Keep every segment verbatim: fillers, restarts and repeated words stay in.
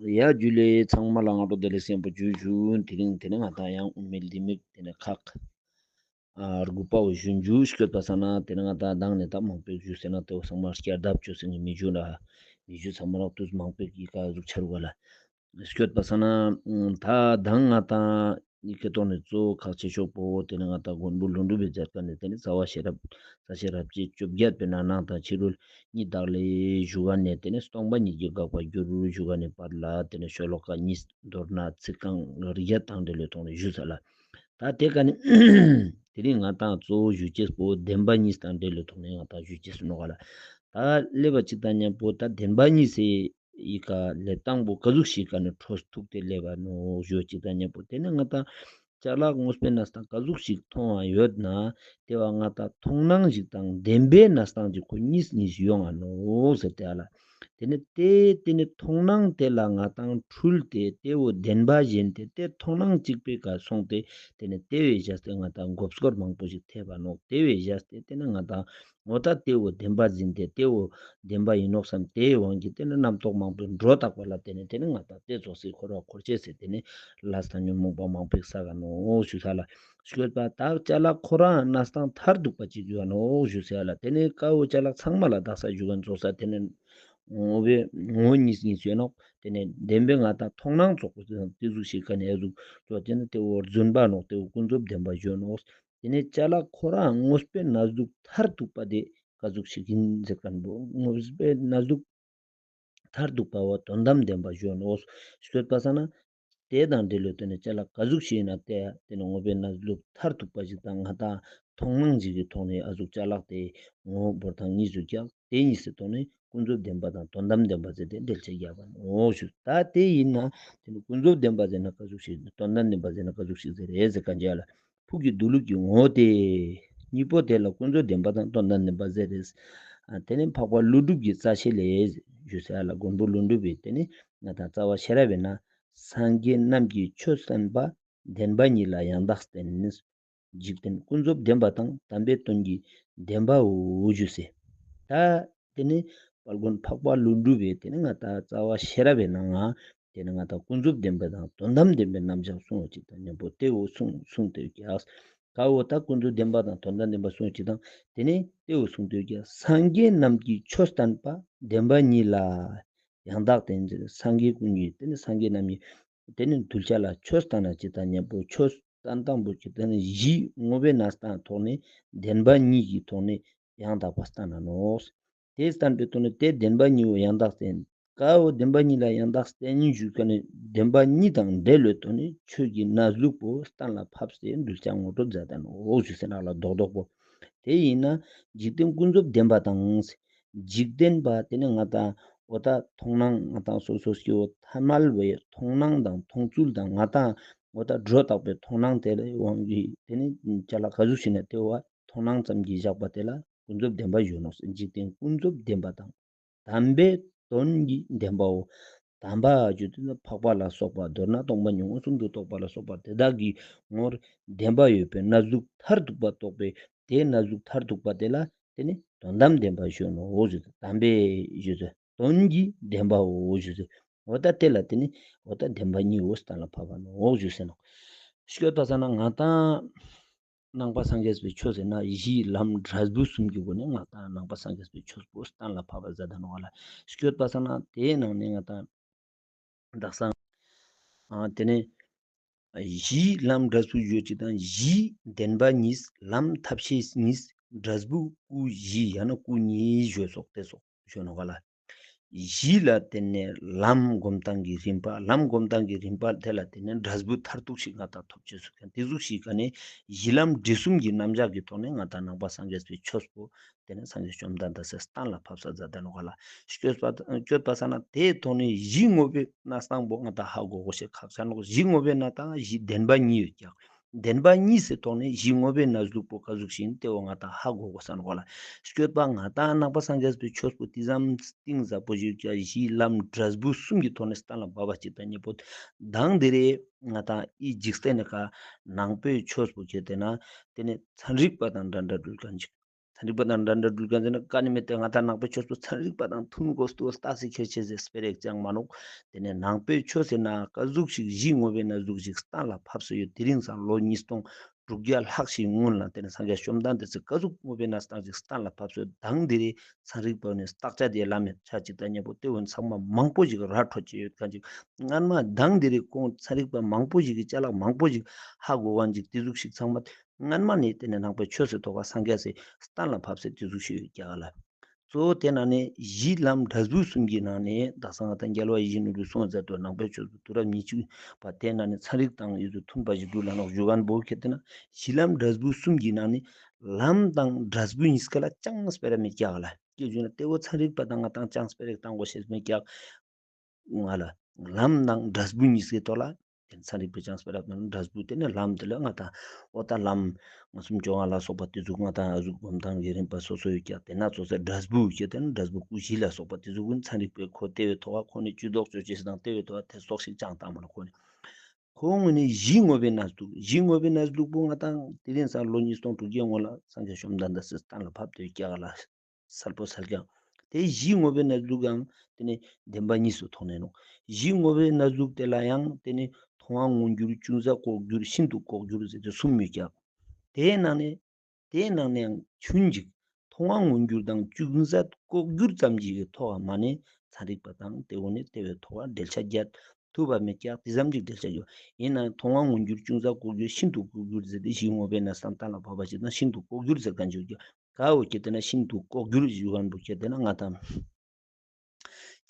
ཡ་ཇུ་ལེ། ཚང་མ་ལ་སྔ་དྲོ་བདེ་ལེགས་ཤོག་བུ་ཇུ་ཇུ། དེ་རིང་དེ་ནི་ང་ཏང་ཡང་དབུ་མའི་ལྡེ་མིག་དེ་ནི་ཁག་ཨ་དགུ་པ་བོ་ཞུ་ཇུ། སྐྱོད་པ་ས་ན་དེ་ནི་ང་ཏང་མདང་ནེ་ད་མང་པོ་ཞུས་ཟེར་ན་དེ་བོ་ཚང་མ་སྐྱར་ལྡབ་ཅོས་ཟེར་ནི་མི་ཞུ་ན། མི་ཞུ་ཚང་མ་ལ་དུས་མང་པོ་གི་ཀ་ཟུག་ཆ་རུག་ག་ལ། སྐྱོད་པ་ས་ན་ད་མདང་ང་ཏང་ནི་ཀེ་ཏོ་ནི་གཙོ་བོ་ཁག་ཆེ་ཤོས་པོ་དེ་ནི་ང་ཏང་མགོན་པོ་ཀླུ་སྒྲུབ་པའི་མཛད་པ་ནི་དེ་ནི་རྩ་བ་ཤེས་རབ་རྩ་ཤེས་རབ་བྱེད་བཅོ་བརྒྱད་པའི་ནང་ནང་དང་ཕྱི་རོལ་གཉིས་དག་ལས་ཞུ་ག་ནས་དེ་ནི་སྟོང་པ་ཉིད་ཀྱི་དགག་པ་བསྒྱུར་ཞུ་ག་ནས་བར་ལ་དེ་ནི་ཤོ་ལོ་ཀ་གཉིས། མདོར་ན་ཚིག་རྐང་བརྒྱད་དང་འབྲེལ་བའི་ཐོག་ནས་ཞུས་ས་ལ། ད་དེ་ཀ་ནི་དེ་རིང་ང་ཏང་གཙོ་བོ་ཞུ་ཅེས་པོ་བདེན་པ་གཉིས་དང་འབྲེལ་བའི་ཐོག་ནས་ང་ཏང་ཞུ་ཅེས་ནོག་ག་ལ། ད་ལེབ་བ་ཅིག་དང་མཉམ་པོ་ད་བདེན་པ་གཉིས་སི་ཡི་ཀ་ལེབ་སྟངས་པོ་ཀ་ཟུག་ཞིག་ཀ་ནི་འཕྲོ་ཐུག་སྟེ་ལེབ་བ་ནོག་ཞུ་ཅིག་དང་མཉམ་པོ་དེ་ནི་ང་ཏང་ཅ་ལག་དངོས་པོའི་གནས་སྟངས་ཀ་ཟུག་ཞིག་མཐོང་བ་ཡོད་ན་དེ་བ་ང་ཏང་མཐོང་སྣང་ཞིག་དང་བདེན་པའི་གནས་སྟངས་ཀྱི་ཁོ་གཉིས་གཉིས་ཡོང་ང་ནོག་ཟེར་ཏེ་ཨ་ལ། དེ་ནི་དེ་དེ་ནི་མཐོང་སྣང་དེ་ལ་ང་ཏང་འཁྲུལ་ཏེ་དེ་བོ་བདེན་པ་བཞིན་ཏེ་དེ་མཐོང་སྣང་གཅིག་པའི་ཀ་སོང་སྟེ་དེ་ནི་དེ་བས་བཞག་སྟེ་ང་ཏང་མགོ་སྐོར་མང་པོ་ཞིག་ཐེབས་པ་ནོག། དེ་བས་བཞག་སྟེ་དེ་ནི་ང་ཏང་འོ་ད་དེ་བོ་བདེན་པ་འཛིན་ཏེ་དེ་བོ་བདེན་པ་ཡིན་ནོག་བསམ་དེའི་དབང་གིས་དེ་ནི་རྣམ་རྟོག་མང་པོས་འགྲོ་བཏགས་པ་ལ་དེ་ནི་དེ་ནི་ང་ཏང་དེ་ཙོགས་སི་འཁོར་བ་འཁོར་ཅེས་སི་དེ་ནི་ལས་དང་ཉོན་མོངས་པ་མང་པོ་བསགས་ནོག་ཞུ་ས་ལ། སྐྱོད་པ་ད་ཅ་ལག་ཁོ་རང་གནས་སྟངས་མཐར་ཐུག་པ་ཅིག་ཡོད་ནོག་ཞུ་ས་ལ། དེ་ནི་ཀ་བོ་ཅ་ལག་ཚང་མ་ལ་དག་ས་ཞུ་ག་ཙོགས་ས་དེ་ནི་ངོ་བོའི་ངོ་བོ་གཉིས་གཉིས་ཡོད་ནོག། དེ་ནི་བདེན་པའི་ང་ཏང་མཐོང་སྣང་ཙོགས་པོ་དེ་ཟུག་ཞིག་ཀ་ནི་ཨ་ཟུག་ཙོགས་དེ་ནི་དེ་བོ་རྫུན་པ་ནོག། དེ་བོ་ཀུན་རྫོབ་བདེན་པ་ཡོད་ནོག། དེ་ནས་ཅ་ལག་ཁོ་རང་དངོས་པོའི་གནས་ལུགས་མཐར་ཐུག་པ་དེ་ཀ་ཟུག་ཞིག་ཡིན་ཟེར་མཁན་པོ་དངོས་པོའི་གནས་ལུགས་མཐར་ཐུག་པ་བོ་དོན་དམ་བདེན་པ་ཞུ་ནོག། སྐྱོད་པ་ས་ན་དེ་དང་འབྲེལ་ལོ་དེ་ནས་ཅ་ལག་ཀ་ཟུག་ཞིག་ཡིན་ན་དེ་དེ་ནས་དངོས་པོའི་གནས་ལུགས་མཐར་ཐུག་པ་ཞིག་དང་ང་ཏང་མཐོང་སྣང་ཞིག་གི་ཐོག་ནས་ཨ་ཟུག་ཅ་ལག་དེ་ངོ་བོ་བོར་ཐང་གཉིས་སུ་ཀྱག། དེ་གཉིས་སི་ཐོག་ནས་ཀུན་རྫོབ་བདེན་པ་དང་དོན་དམ་བདེན་པ་ཟེར་ཏེ་འགྲེལ་བཤད་རྒྱབ་པ་ནོག་ཞུ། ད་དེ་ཡིན་ན་དེ་ནི་ཀུན་རྫོབ་བདེན་པ་ཟེར་ན་ཀ་ཟུག་ཞིག་དོན་དམ་བདེན་པ་ཟེར་ན་ཀ་ཟུག་ཞིག་ཟེར་རེད་ཟེར་ག་འཇལ་ལ། ཕུགས་ཀྱི་མདོ་ལུགས་ཀྱི་ངོ་བོ་སྟེ། གཉིས་པོ་དེ་ལ་ཀུན་རྫོབ་བདེན་པ་དང་དོན་དམ་བདེན་པ་ཟེར་རེད། ཨ་དེ་ནི་འཕགས་པ་ཀླུ་སྒྲུབ་ཀྱི་རྩ་ཤེ་ལས་ཞུ་ས་ལ། མགོན་པོ་ཀླུ་སྒྲུབ་པས་དེ་ནི་ང་ཏང་རྩ་བ་ཤེས་རབ་པའི་ནང་སངས་རྒྱས་རྣམས་ཀྱིས་ཆོས་བསྟན་པ། བདེན་པ་གཉིས་ལ་ཡང་དག་བརྟེན། འཇིག་རྟེན་ཀུན་རྫོབ་བདེན་པ་དང་དམ་པའི་དོན་གྱི་བདེན་པའོ་ཞུ་ས། ད་དེ་ནི་དཔལ་མགོན་འཕགས་པ་ཀླུ་སྒྲུབ་པས་དེ་ནི་ང་ཏང་རྩ་བ་ཤེས་རབ་པའི་ནང་ང་དེ་ནི་ང་ཏང་ཀུན་རྫོབ་བདེན་པ་དང་དོན་དམ་བདེན་པའི་རྣམ་གཞག་གསུངས་པ་ཅིག་དང་མཉམ་པོ་དེ་བོ་གསུངས་གསུངས་ཏེ་ཀྱག། ཀ་བོ་ད་ཀུན་རྫོབ་བདེན་པ་དང་དོན་དམ་བདེན་པ་གསུངས་པ་ཅིག་དང་དེ་ནི་དེ་བོ་གསུངས་ཏེ་ཀྱག། སངས་རྒྱས་རྣམས་ཀྱིས་ཆོས་བསྟན་པ། བདེན་པ་གཉིས་ལ་ཡང་དག་བརྟེན། སངས་རྒྱས་ཀུན་གྱིས་དེ་ནི་སངས་རྒྱས་རྣམས་ཀྱིས་དེ་ནི་གདུལ་བྱ་ལ་ཆོས་བསྟན་ན་ཅིག་དང་མཉམ་པོ་ཆོས་བསྟན་སྟངས་པོ་ཅིག་དེ་ནི་གཞི་དངོས་པོའི་གནས་སྟངས་ཐོག་ནས་བདེན་པ་གཉིས་ཀྱི་ཐོག་ནས་ཡང་དག་པ་བསྟན་ན་ནོག། དེ་བསྟན་པའི་ཐོག་ནས་དེ་བདེན་པ་གཉིས་པོ་ཡང་དག་བརྟེན། ཀ་བོ་བདེན་པ་གཉིས་ལ་ཡང་དག་བརྟེན་ཞུ་མཁན་ནི་བདེན་པ་གཉིས་དང་འབྲེལ་ལོས་ཐོག་ནས་ཆོས་ཀྱི་གནས་ལུགས་པོ་གཏན་ལ་ཕབ་སྟེ་གདུལ་བྱ་ངོ་སྤྲོད་མཛད་དེ་ནོག་ཞུ་ས་ནོག་ལ། རྡོག་རྡོག་པོ་དེ་ཡིན་ན་འཇིག་རྟེན་ཀུན་རྫོབ་བདེན་པ་དང་། འཇིག་རྟེན་པ་དེ་ནི་ང་ཏང་འོ་ད་མཐོང་སྣང་ང་ཏང་སོ་སོ་སྐྱེ་བོ་ཐ་མལ་བའི་མཐོང་སྣང་དང་མཐོང་ཚུལ་དང་ང་ཏང་འོ་ད་སྒྲོ་བཏགས་པའི་མཐོང་སྣང་དེ་ལ་དབང་གིས་དེ་ནི་ཅ་ལག་ཀ་ཟུག་ཞིག་ན་དེ་བོ་མཐོང་སྣང་ཙམ་གྱིས་བཞག་པ་དེ་ལ་ཀུན་རྫོབ་བདེན་པ་ཞུ་ནོག། འཇིག་རྟེན་ཀུན་རྫོབ་བདེན་པ་དང་དམ་པའི་དོན་གྱི་བདེན་པའོ། དམ་པ་ཞུ་དུས་ན་འཕགས་པ་ལ་སོགས་པ་མདོར་ན་སྟོང་པ་ཉིད་མངོན་སུམ་དུ་རྟོགས་པ་ལ་སོགས་པ་དེ་དག་གི་ངོར་བདེན་པ་ཡོད་པའི་གནས་ལུགས་མཐར་ཐུག་པ་རྟོགས་པའི་དེའི་གནས་ལུགས་མཐར་ཐུག་པ་དེ་ལ་དེ་ནི་དོན་དམ་བདེན་པ་ཞུ་ནོག་ཞུ། དམ་པའི་ཞུ་དོན་གྱི་བདེན་པའོ་ཞུ། འོ་ད་དེ་ལ་དེ་ནི་འོ་ད་བདེན་པ་གཉིས་པོ་གཏན་ལ་ཕབ་པ་ནོག་ཞུ་ས་ནོག། སྐྱོད་པ་ས་ན་ང་ཏང་ནང་པ་སངས་རྒྱས་པའི་ཆོས་ཟེར་ན་གཞི་ལམ་འབྲས་བུ་གསུམ་གྱི་སྒོ་ནས་ང་ཏང་ནང་པ་སངས་རྒྱས་པའི་ཆོས་པོ་གཏན་ལ་ཕབ་པ་མཛད་དེ་ནོག་ལ། སྐྱོད་པ་ས་ན་དེའི་ནང་ནས་ང་ཏང་དག་ས་ཨ་དེ་ནས་གཞི་ལམ་འབྲས་བུ་ཡོད་ཅིག་དང་གཞི་བདེན་པ་གཉིས། ལམ་ཐབས་ཤེས་གཉིས། འབྲས་བུ་སྐུ་བཞི་ཡང་ན་སྐུ་གཉིས་ཞུ་སོགས་དེ་སོགས་ཞུ་ནོག་ལ། གཞི་ལ་བརྟེན་ནས་ལམ་སྒོམ་སྟངས་ཀྱི་རིམ་པ། ལམ་སྒོམ་སྟངས་ཀྱི་རིམ་པ་དེ་ལ་བརྟེན་ནས་འབྲས་བུ་མཐར་ཐུག་ཞིག་ང་ཏང་ཐོབ་ཅེས་སུ་མཁན་དེ་ཟུག་ཞིག་ག་ནས་གཞི་ལམ་འབྲས་གསུམ་གྱི་རྣམ་གཞག་གི་ཐོག་ནས་ང་ཏང་ནང་པ་སངས་རྒྱས་པའི་ཆོས་པོ་དེ་ནས་སངས་རྒྱས་བཅོམ་ལྡན་འདས་སི་གཏན་ལ་ཕབ་ས་མཛད་དེ་ནོག་ལ། སྐྱོད་པ་སྐྱོད་པ་ས་ན་དེའི་ཐོག་ནས་གཞི་དངོས་པོའི་གནས་སྟངས་པོ་ང་ཏང་ཧ་གོ་དགོས་ཤེས་ཁག་ཆེ་ནོག། གཞི་དངོས་པོའི་གནས་སྟངས་གཞི་བདེན་པ་གཉིས་ཡོད་ཀྱག། བདེན་པ་གཉིས་སི་ཐོག་ནས་གཞི་དངོས་པོའི་གནས་ལུགས་པོ་ཀ་ཟུག་ཞིག་ཡིན་དེ་བོ་ང་ཏང་ཧ་གོ་དགོས་ས་ནོག་ལ། སྐྱོད་པ་ང་ཏང་ནང་པ་སངས་རྒྱས་པའི་ཆོས་པོ་དེ་ཙམ་གཏིང་ཟབ་པོ་ཞིག་ཀྱང་གཞི་ལམ་འབྲས་བུ་གསུམ་གྱི་ཐོག་ནས་གཏན་ལ་ཕབ་པ་ཅིག་དང་མཉམ་པོ་མདང་དེ་རེད། ང་ཏང་འི་འཇིག་རྟེན་ནི་ཀ་ནང་པའི་ཆོས་པོ་ཁྱེར་ཏེ་ན་དེ་ནི་ཚན་རིག་པ་དང་འདྲ་འདྲ་འགྲུལ་མཁན་ཅིག། ཚན་རིག་པ་དང་འདྲ་འདྲ་འགྲུལ་མཁན་ཟེར་ན་ཀ་ནེ་མེད་དེ། ང་ཏང་ནང་པའི་ཆོས་པོ་ཚན་རིག་པ་དང་མཐུན་དགོས་སྟོ་ལྟ་སི་ཁྱེར་ཆེ་ཟེར་སྤེ་ར་ཞིག་ཅང་མ་ནོག། དེ་ནེ་ནང་པའི་ཆོས་ཟེར་ན་ཀ་ཟུག་ཞིག་གཞི་དངོས་པོའི་གནས་ལུགས་ཤིག་གཏན་ལ་ཕབ་སྟེ་ཡོད། དེ་རིང་སང་ལོ་ཉིས་སྟོང་དྲུག་བརྒྱ་ལྷག་ཞིག་སྔོན་ལ་དེ་ནེ་སངས་རྒྱས་བཅོམ་ལྡན་འདས་སི་ཀ་ཟུག་དངོས་པོའི་གནས་སྟངས་ཤིག་གཏན་ལ་ཕབ་སྟེ་དང་དེ་རིང་ཚན་རིག་པ་ནི་བརྟག་དཔྱད་དེ་ལམ་མེད་ཆ་ཅིག་ད་ཉེ་པོ་དེ་བོ་ཚང་མ་མང་པོ་ཞིག་ར་འཕྲོད་ཅེས་ཡོད་མཁན་ཅིག། སྔན་མ་དང་དེ་རིང་ཁོང་ཚན་རིག་པ་མང་པོ་ཞིག་གི་ཅ་ལག་མང་པོ་ཞིག་ཧ་གོ་མཁན་ཅིག་དེ་ཟུག་ཞིག་ཚང་མ་སྔན་མ་ནེ་དེ་ནེ་ནང་པའི་ཆོས་སི་ཐོག་ཁ་སངས་རྒྱས་སི་གཏན་ལ་ཕབ་སྟེ་དེ་ཟུག་ཞིག་ཡོད་ཀྱག་ལ། གཙོ་བོ་དེ་ནང་ནེ་གཞི་ལམ་འབྲས་བུ་གསུམ་གྱི་ནང་ནེ་དག་ས་ང་ཏང་རྒྱལ་བ་ཡིད་བཞིན་ནོར་བུས་གསུངས་མཛད་དོ། ནང་པའི་ཆོས་སུ་དུས་རབས་ཉེར་གཅིག་པ་དེ་ནང་ནེ་ཚན་རིག་དང་ཡུལ་དུ་མཐུན་པ་ཞིག་འགྲུལ་ལ་ནོག་ཞུ་མཁན་བོ་ཁྱེར་ཏེ་ན་གཞི་ལམ་འབྲས་བུ་གསུམ་གྱི་ནང་ནེ་ལམ་དང་འབྲས་བུ་གཉིས་ཀ་ལ་ཅང་སྤེ་ར་མེད་ཀྱག་ལ། ཅི་ཞུ་ན་དེ་བོ་ཚན་རིག་པ་དང་ང་ཏང་ཅང་སྤེ་ར་བཏང་དགོས་ཤེས་མེད་ཀྱག། ང་ལ་ལམ་དང་འབྲས་བུ་གཉིས་ཀའི་ཐོག་ལ་དེ་ཚན་རིག་པས་ཅང་སྤེ་ར་བཏང་འབྲས་བུ་དེ་ནེ་ལམ་དེ་ལ་ང་ཏང་འོ་ད་ལམ་ལྔ་གསུམ་བཅོ་ལྔ་ལ་སོགས་པ་དེ་ཟུག་ང་ཏང་ཨ་ཟུག་སྒོམ་དང་གི་རིམ་པ་སོ་སོ་ཡོད་ཀྱག། དེ་ན་ཙོགས་སེ་འབྲས་བུ་ཁྱེར་ཏེ་ན་འབྲས་བུ་སྐུ་བཞི་ལ་སོགས་པ་དེ་ཟུག་ཀུན་ཚན་རིག་པས་ཁོ་དེ་བོའི་ཐོག་ཁ་ཁོ་ནེ་ཇུས་གཏོགས་ཅོ་ཅེས་དང་དེ་བོའི་ཐོག་ཁ་ཐེ་གཏོགས་ཤིག་ཅང་བཏང་མ་ནོག། ཁོ་ནེ་ཁོང་ངོས་ནེ་གཞི་དངོས་པོའི་གནས་ལུགས། གཞི་དངོས་པོའི་གནས་ལུགས་པོ་ང་ཏང་དེ་རིང་སང་ལོ་ཉིས་སྟོང་དྲུག་བརྒྱའི་སྔོན་ལ་སངས་རྒྱས་བཅོམ་ལྡན་འདས་སི་གཏན་ལ་ཕབ་སྟེ་ཡོད་ཀྱག་ལ། གསལ་པོ་གསལ་རྐྱང་། དེ་གཞི་དངོས་པོའི་གནས་ལུགས་ཀྱང་དེ་ནེ་བདེན་པ་གཉིས་སུ་མཐོང་ནས་ནོག། གཞི་དངོས་པོའི་གནས་ལུགས་དེ་ལ་ཡང་དེ་ནེ་མཐོང་བ་མངོན་གྱུར། ཅུང་ཟད་ལྐོག་གྱུར། ཤིན་ཏུ་ལྐོག་གྱུར་ཟེར་ཏེ་གསུམ་ཡོད་ཀྱག། དེའི་ནང་ནེ་དེའི་ནང་ནེ་ཡང་ཆུན་ཅིག་མཐོང་བ་མངོན་གྱུར་དང་ཅུང་ཟད་ལྐོག་གྱུར་ཙམ་ཞིག་གི་ཐོག་མ་ནེ་ཚན་རིག་པ་དང་དེ་བོ་ནེ་དེ་བོའི་ཐོག་ལ་འགྲེལ་བཤད་རྒྱག་ཐུབ་པ་མེད་ཀྱག། དེ་ཙམ་ཞིག་འགྲེལ་བཤད་རྒྱག་ཡིན་ན་མཐོང་བ་མངོན་གྱུར། ཅུང་ཟད་ལྐོག་གྱུར། ཤིན་ཏུ་ལྐོག་གྱུར་ཟེར་ཏེ་གཞི་དངོས་པོའི་གནས་སྟངས་གཏན་ལ་ཕབ་པ་ཞིག་དང་ཤིན་ཏུ་ལྐོག་གྱུར་ཟེར་མཁན་ཞིག་ཡོད་ཀྱག། ཀ་བོ་ཁྱེར་ཏེ་ན་ཤིན་ཏུ་ལྐོག་གྱུར་ཞུ་མཁན་བོ་ཁྱེར་ཏེ་ན་ང་ཏང་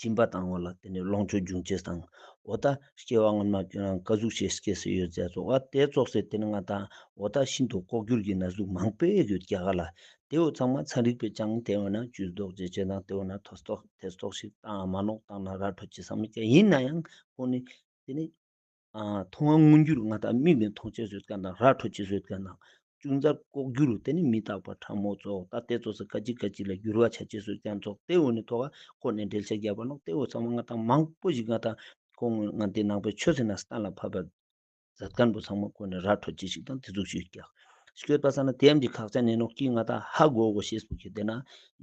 སྦྱིན་པ་བཏང་བ་ལ་དེ་ནེ་ལོངས་སྤྱོད་འབྱུང་ཅེས་དང་འོ་ད་སྐྱེ་བ་སྔོན་མ་ཀུན་ལ་ཀ་ཟུག་ཞིག་སྐྱེས་སེ་ཡོད་ཟེར་ཙོགས་ཨ་དེ་ཙོགས་སེ་དེ་ནེ་ང་ཏང་འོ་ད་ཤིན་ཏུ་ལྐོག་གྱུར་གྱི་གནས་ལུགས་མང་པོ་ཡོད་ཀྱག་ལ། དེ་བོ་ཚང་མ་ཚན་རིག་པས་ཀྱང་དེ་བོ་ན་ཇུས་གཏོགས་ཅོ་ཅེས་དང་དེ་བོ་ན་ཐེ་གཏོགས་ཐེ་གཏོགས་ཤིག་བཏང་མ་ནོག། བཏང་ན་ར་འཕྲོད་ཅེས་བསམ་མེད་ཀྱག། ཡིན་ན་ཡང་ཁོ་ནེ་དེ་ནེ་ཨ་མཐོང་བ་མངོན་གྱུར་ང་ཏང་མིག་ནེ་མཐོང་ཅེས་ཡོད་མཁན་དང་ར་འཕྲོད་ཅེས་ཡོད་མཁན་དང་ཅུང་ཟད་ལྐོག་གྱུར་དེ་ནེ་མི་རྟག་པ་ཕྲ་མོ་ཙོགས་ད་དེ་ཙོགས་སེ་སྐད་ཅིག་སྐད་ཅིག་ལ་འགྱུར་བ་ཆ་ཅེས་ཡོད་མཁན་ཙོགས་དེ་བོ་ནེ་ཐོག་ཁ་ཁོ་ནེ་འགྲེལ་བཤད་རྒྱབ་པ་ནོག། དེ་བོ་ཚང་མ་ང་ཏང་མང་པོ་ཞིག་ང་ཏང་ཁོང་ང་ཏེ་ནང་པའི་ཆོས་ཟེར་ན་གཏན་ལ་ཕབ་པ་མཛད་མཁན་བོ་ཚང་མ་ཁོ་ནེ་ར་འཕྲོད་ཅེས་ཤིག་དང་དེ་ཟུག་ཞིག་ཀྱག། ཤོད་པ་ས་ན་དེ་ཡང་འདི་ཁག་ཅན་ནེ་ནོག་ཀི་ང་ཏང་ཧ་གོ་དགོས་ཤེས་པོ་ཁྱེར་ཏེ་ན་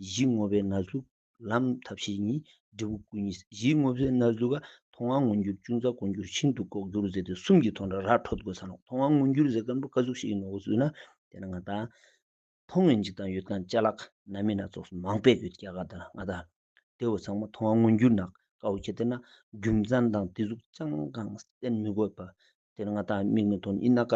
གཞི་དངོས་པོའི་གནས་ལུགས། ལམ་ཐབས་ཤེས་གཉིས། འབྲས་བུ་སྐུ་གཉིས། གཞི་དངོས་པོའི་གནས་ལུགས་ཀ་མཐོང་བ་མངོན་གྱུར། ཅུང་ཟད་ལྐོག་གྱུར། ཤིན་ཏུ་ལྐོག་གྱུར་ཟེར་ཏེ་གསུམ་གྱི་ཐོག་ནེ་ར་འཕྲོད་དགོས་ས་ནོག། མཐོང་བ་མངོན་གྱུར་ཟེར་མཁན་པོ་ཀ་ཟུག་ཞིག་ཡིན་ནོག་ཟེར་ན་དེ་ན་ང་ཏང་མཐོང་ཡིན་ཅིག་དང་ཡོད་མཁན་ཅ་ལག་ན་མིན་ན་ཙོགས་མང་པོ་ཡོད་ཀྱག་ག་ད་ང་ཏང་དེ་བོ་ཚང་མ་མཐོང་བ་མངོན་གྱུར་ནོག། ཀ་བོ་ཁྱེར་ཏེ་ན་རྒྱུ་མཚན་དང་དེ་ཟུག་ཅང་གང་བསྟན་མི་དགོས་པ། དེ་ན་ང་ཏང་མིག་ནེ་མཐོང་ཡིན་ན་ཀ་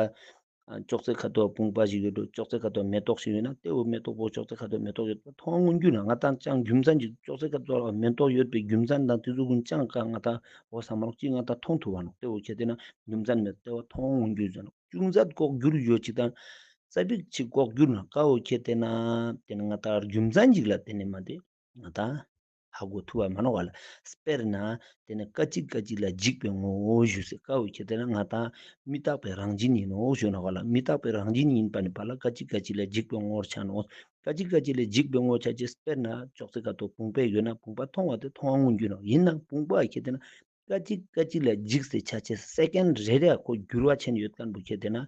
ཅོག་ཙེ་ཁ་ཐོག་བུམ་པ་ཞིག་ཡོད་འགྲོ། ཅོག་ཙེ་ཁ་ཐོག་མེ་ཏོག་ཞིག་ཡོད་ན་དེ་བོ་མེ་ཏོག་པོ་ཅོག་ཙེ་ཁ་ཐོག་མེ་ཏོག་ཡོད་པ་མཐོང་བ་མངོན་གྱུར་ན་ང་ཏང་ཅང་རྒྱུ་མཚན་ཅིག་ཅོག་ཙེ་ཁ་ཐོག་མེ་ཏོག་ཡོད་པའི་རྒྱུ་མཚན་དང་དེ་ཟུག་ཀུན་ཅང་ཀ་ང་ཏང་འོ་བསམ་མ་ནོག་ཅིག་ང་ཏང་མཐོང་ཐུབ་བ་ནོག། དེ་བོ་ཁྱེར་ཏེ་ན་རྒྱུ་མཚན་མེད་དེ་བོ་མཐོང་བ་མངོན་གྱུར་ཟེར་ནོག། ཅུང་ཟད་ལྐོག་གྱུར་ཡོད་ཅིག་དང་ཙ་པིག་ཅིག་ལྐོག་གྱུར་ན་ཀ་བོ་ཁྱེར་ཏེ་ན་དེ་ན་ང་ཏང་རྒྱུ་མཚན་ཅིག་ལ་བརྟེན་ནེ་མ་དེ་ང་ཏང་ཧ་གོ་ཐུབ་བ་མ་ནོག་ག་ལ། དཔེར་ན་དེ་ནེ་སྐད་ཅིག་སྐད་ཅིག་ལ་འཇིག་པའི་ངོ་བོ་ཞུ་སེ་ཀ་བོ་ཁྱེར་ཏེ་ན་ང་ཏང་མི་རྟག་པའི་རང་བཞིན་ཡིན་ནོག་ཞུ་ནོག་ག་ལ། མི་རྟག་པའི་རང་བཞིན་ཡིན་པ་ནི་བ་ལ་སྐད་ཅིག་སྐད་ཅིག་ལ་འཇིག་པའི་ངོ་བོར་ཆ་ནོག། སྐད་ཅིག་སྐད་ཅིག་ལ་འཇིག་པའི་ངོ་བོ་ཆ་ཅེས་དཔེར་ན་ཅོག་ཙེ་ཁ་ཐོག་བུམ་པ་ཡོད་ན་བུམ་པ་མཐོང་བ་དེ་མཐོང་བ་མངོན་གྱུར་ནོག། ཡིན་ན་བུམ་པ་ཁྱེར་ཏེ་ན་སྐད་ཅིག་སྐད་ཅིག་ལ་འཇིག་སེ་ཆ་ཅེས་སེ་ཀེན་རེ་རེ་ཁོ་འགྱུར་བ་ཆེན་ཡོད་མཁན་བོ་ཁྱེར་ཏེ་ན་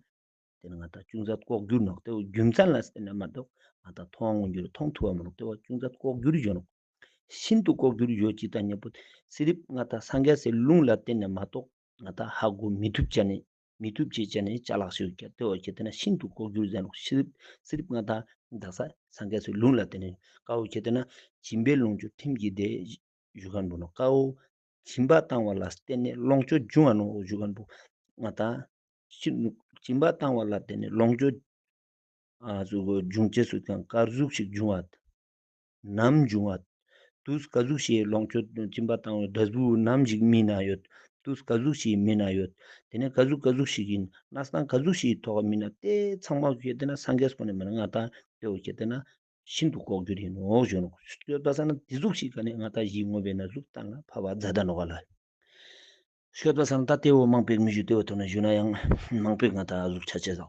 དེ་ནེ་ང་ཏང་ཅུང་ཟད་ལྐོག་གྱུར་ནོག། དེ་བོ་རྒྱུ་མཚན་ལ་བརྟེན་ནེ་མ་གཏོགས་ང་ཏང་མཐོང་བ་མངོན་གྱུར་མཐོང་ཐུབ་བ་མ་ནོག། དེ་བོ་ཅུང་ཟད་ལྐོག་གྱུར་ཡོད་ནོག། ཤིན་ཏུ་ལྐོག་གྱུར་ཡོད་ཅིག་དང་མཉམ་པོ་སི་རིབ་ང་ཏང་སངས་རྒྱས་སི་ལུང་ལ་བརྟེན་ནེ་མ་གཏོགས་ང་ཏང་ཧ་གོ་མི་ཐུབ་ཅེས་ནི་མི་ཐུབ་ཅེས་ཅན་ནི་ཅ་ལག་ཞིག་ཡོད་ཀྱག། དེ་བོ་ཁྱེར་ཏེ་ན་ཤིན་ཏུ་ལྐོག་གྱུར་ཟེར་ནོག། སི་རིབ་སི་རིབ་ང་ཏང་དག་ས་སངས་རྒྱས་སི་ལུང་ལ་བརྟེན་ནེ་ཀ་བོ་ཁྱེར་ཏེ་ན་སྦྱིན་པས་ལོངས་སྤྱོད་ཐིམ་གྱིས་བདེ་ཞུ་མཁན་བོ་ནོག། ཀ་བོ་སྦྱིན་པ་བཏང་བ་ལ་བརྟེན་ནེ་ལོངས་སྤྱོད་འབྱུང་བ་ནོག་ཞུ་མཁན་བོ་ང་ཏང་སྦྱིན་པ་བཏང་བ་ལ་བརྟེན་ནེ་ལོངས་སྤྱོད་ཨ་ཟུག་འབྱུང་ཅེས་སུ་ཀྱང་ཀ་ཟུག་ཞིག་འབྱུང་བ། ནམ་འབྱུང་བ། དུས་ཀ་ཟུག་ཞིག་ལོངས་སྤྱོད་སྦྱིན་པ་བཏང་བའི་འབྲས་བུ་ནམ་ཞིག་སྨིན་ན་ཡོད། དུས་ཀ་ཟུག་ཞིག་སྨིན་ན་ཡོད། དེ་ནེ་ཀ་ཟུག་ཀ་ཟུག་ཞིག་ཡིན་གནས་སྟངས་ཀ་ཟུག་ཞིག་ཐོག་སྨིན་ན་དེ་ཚང་མ་ཁྱེར་ཏེ་ན་སངས་རྒྱས་ཁོ་ནེ་མ་ནེ་ང་ཏང་དེ་བོ་ཁྱེར་ཏེ་ན་ཤིན་ཏུ་ལྐོག་གྱུར་ཡིན་ནོག་ཞུ་ནོག། ཤོད་པ་ས་ན་དེ་ཟུག་ཞིག་ག་ནེ་ང་ཏང་གཞི་དངོས་པོའི་གནས་ལུགས་གཏན་ལ་ཕབ་པ་མཛད་ད་ནོག་ག་ལ། ཤོད་པ་ས་ན་ད་དེ་བོ་མང་པོ་མི་ཞུ། དེ་བོ་ཐོག་ནེ་ཞུ་ན་ཡང་མང་པོ་ང་ཏང་ཨ་ཟུག་ཆ་ཅེས་ཟོ།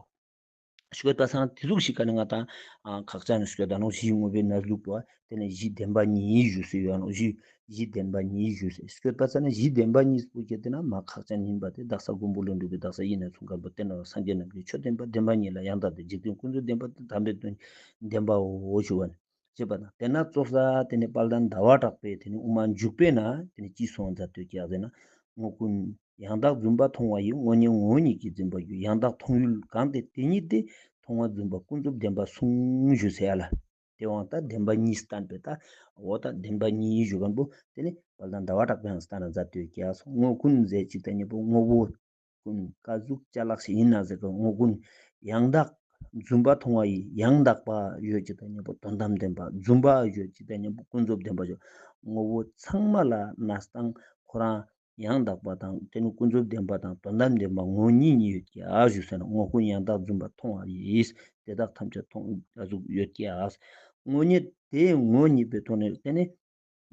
ཤོད་པ་སང་དེ་ཟུག་ཤིག་ག་ནི་ང་དང་ཁག་ཅན་ཤོད་ད་ནོག། གཞི་དངོས་པོའི་གནས་ལུགས་པོ་དེ་ནི་གཞི་བདེན་པ་གཉིས་ཞུས་སེ་ཡོད་ནོག། གཞི་གཞི་བདེན་པ་གཉིས་ཞུས་སེ་ཤོད་པ་སང་ནི་གཞི་བདེན་པ་གཉིས་པོ་ཁྱེད་དེ་ན་མ་ཁག་ཅན་ཡིན་པ་དེ་དག་ས་མགོན་པོ་ཀླུ་སྒྲུབ་པའི་དག་ས་ཡིན་ན་ཚུལ་ཁན་པོ་དེ་ན་སངས་རྒྱས་རྣམས་ཀྱི་ཆོས་བདེན་པ་བདེན་པ་གཉིས་ལ་ཡང་དག་སྟེ། འཇིག་རྟེན་ཀུན་རྫོབ་བདེན་པ་དང་དམ་པའི་དོན་བདེན་པའོ་ཞུ་བ་ནི། ཅེས་པ་དང་དེ་ན་ཙོགས་ས་དེ་ནི་དཔལ་ལྡན་ཟླ་བ་གྲགས་པས་དེ་ནི་དབུ་མ་འཇུག་པའི་ན་དེ་ནི་ཅི་གསུངས་མཛད་དོ་ཀྱག་ཟེར་ན། དངོས་ཀུན་ཡང་དག་བརྫུན་པ་མཐོང་བ་ཡི། དངོས་ཉིད་ངོ་བོ་ཉིད་ཀྱིས་འཛིན་པར་འགྱུར། ཡང་དག་མཐོང་ཡུལ་གང་དེ་དེ་ཉིད་དེ། མཐོང་བ་བརྫུན་པ་ཀུན་རྫོབ་བདེན་པ་གསུངས་ཞུས་སེ་ཡ་ལ། དེ་དབང་ད་བདེན་པ་གཉིས་བསྟན་པའི་ད་འོ་ད་བདེན་པ་གཉིས་ཞུ་ཁན་པོ་དེ་ནི་དཔལ་ལྡན་ཟླ་བ་གྲགས་པས་ཡང་བསྟན་ན་མཛད་དོ་ཀྱག། དངོས་ཀུན་ཟེར་ཅིག་ད་ཉམ་པོ་དངོས་པོ་ཀུན་ཀ་ཟུག་ཅ་ལག་ཞིག་ཡིན་ན་ཟེར་ག། དངོས་ཀུན་ཡང་དག་བརྫུན་པ་མཐོང་བ་ཡི། ཡང་དག་པ་ཡོད་ཅིག་ད་ཉམ་པོ་དོན་དམ་བདེན་པ། བརྫུན་པ་ཡོད་ཅིག་ད་ཉམ་པོ་ཀུན་རྫོབ་བདེན་པ་ཡོད། དངོས་པོ་ཚང་མ་ལ་གནས་སྟངས་ཁོ་རང་ཡང་དག་པ་དང་དེ་ནི་ཀུན་རྫོབ་བདེན་པ་དང་དོན་དམ་བདེན་པ་ངོ་བོ་ཉིད་གཉིས་ཡོད་ཀྱག་ཞུས་ཟེར་ན། དངོས་ཀུན་ཡང་དག་བརྫུན་པ་མཐོང་བ་ཡིས། དེ་དག་ཐམས་ཅད་མཐོང་ཀ་ཟུག་ཡོད་ཀྱག། དངོས་ཉིད་དེ་ངོ་བོ་ཉིད་པའི་ཐོག་ནས་དེ་ནི་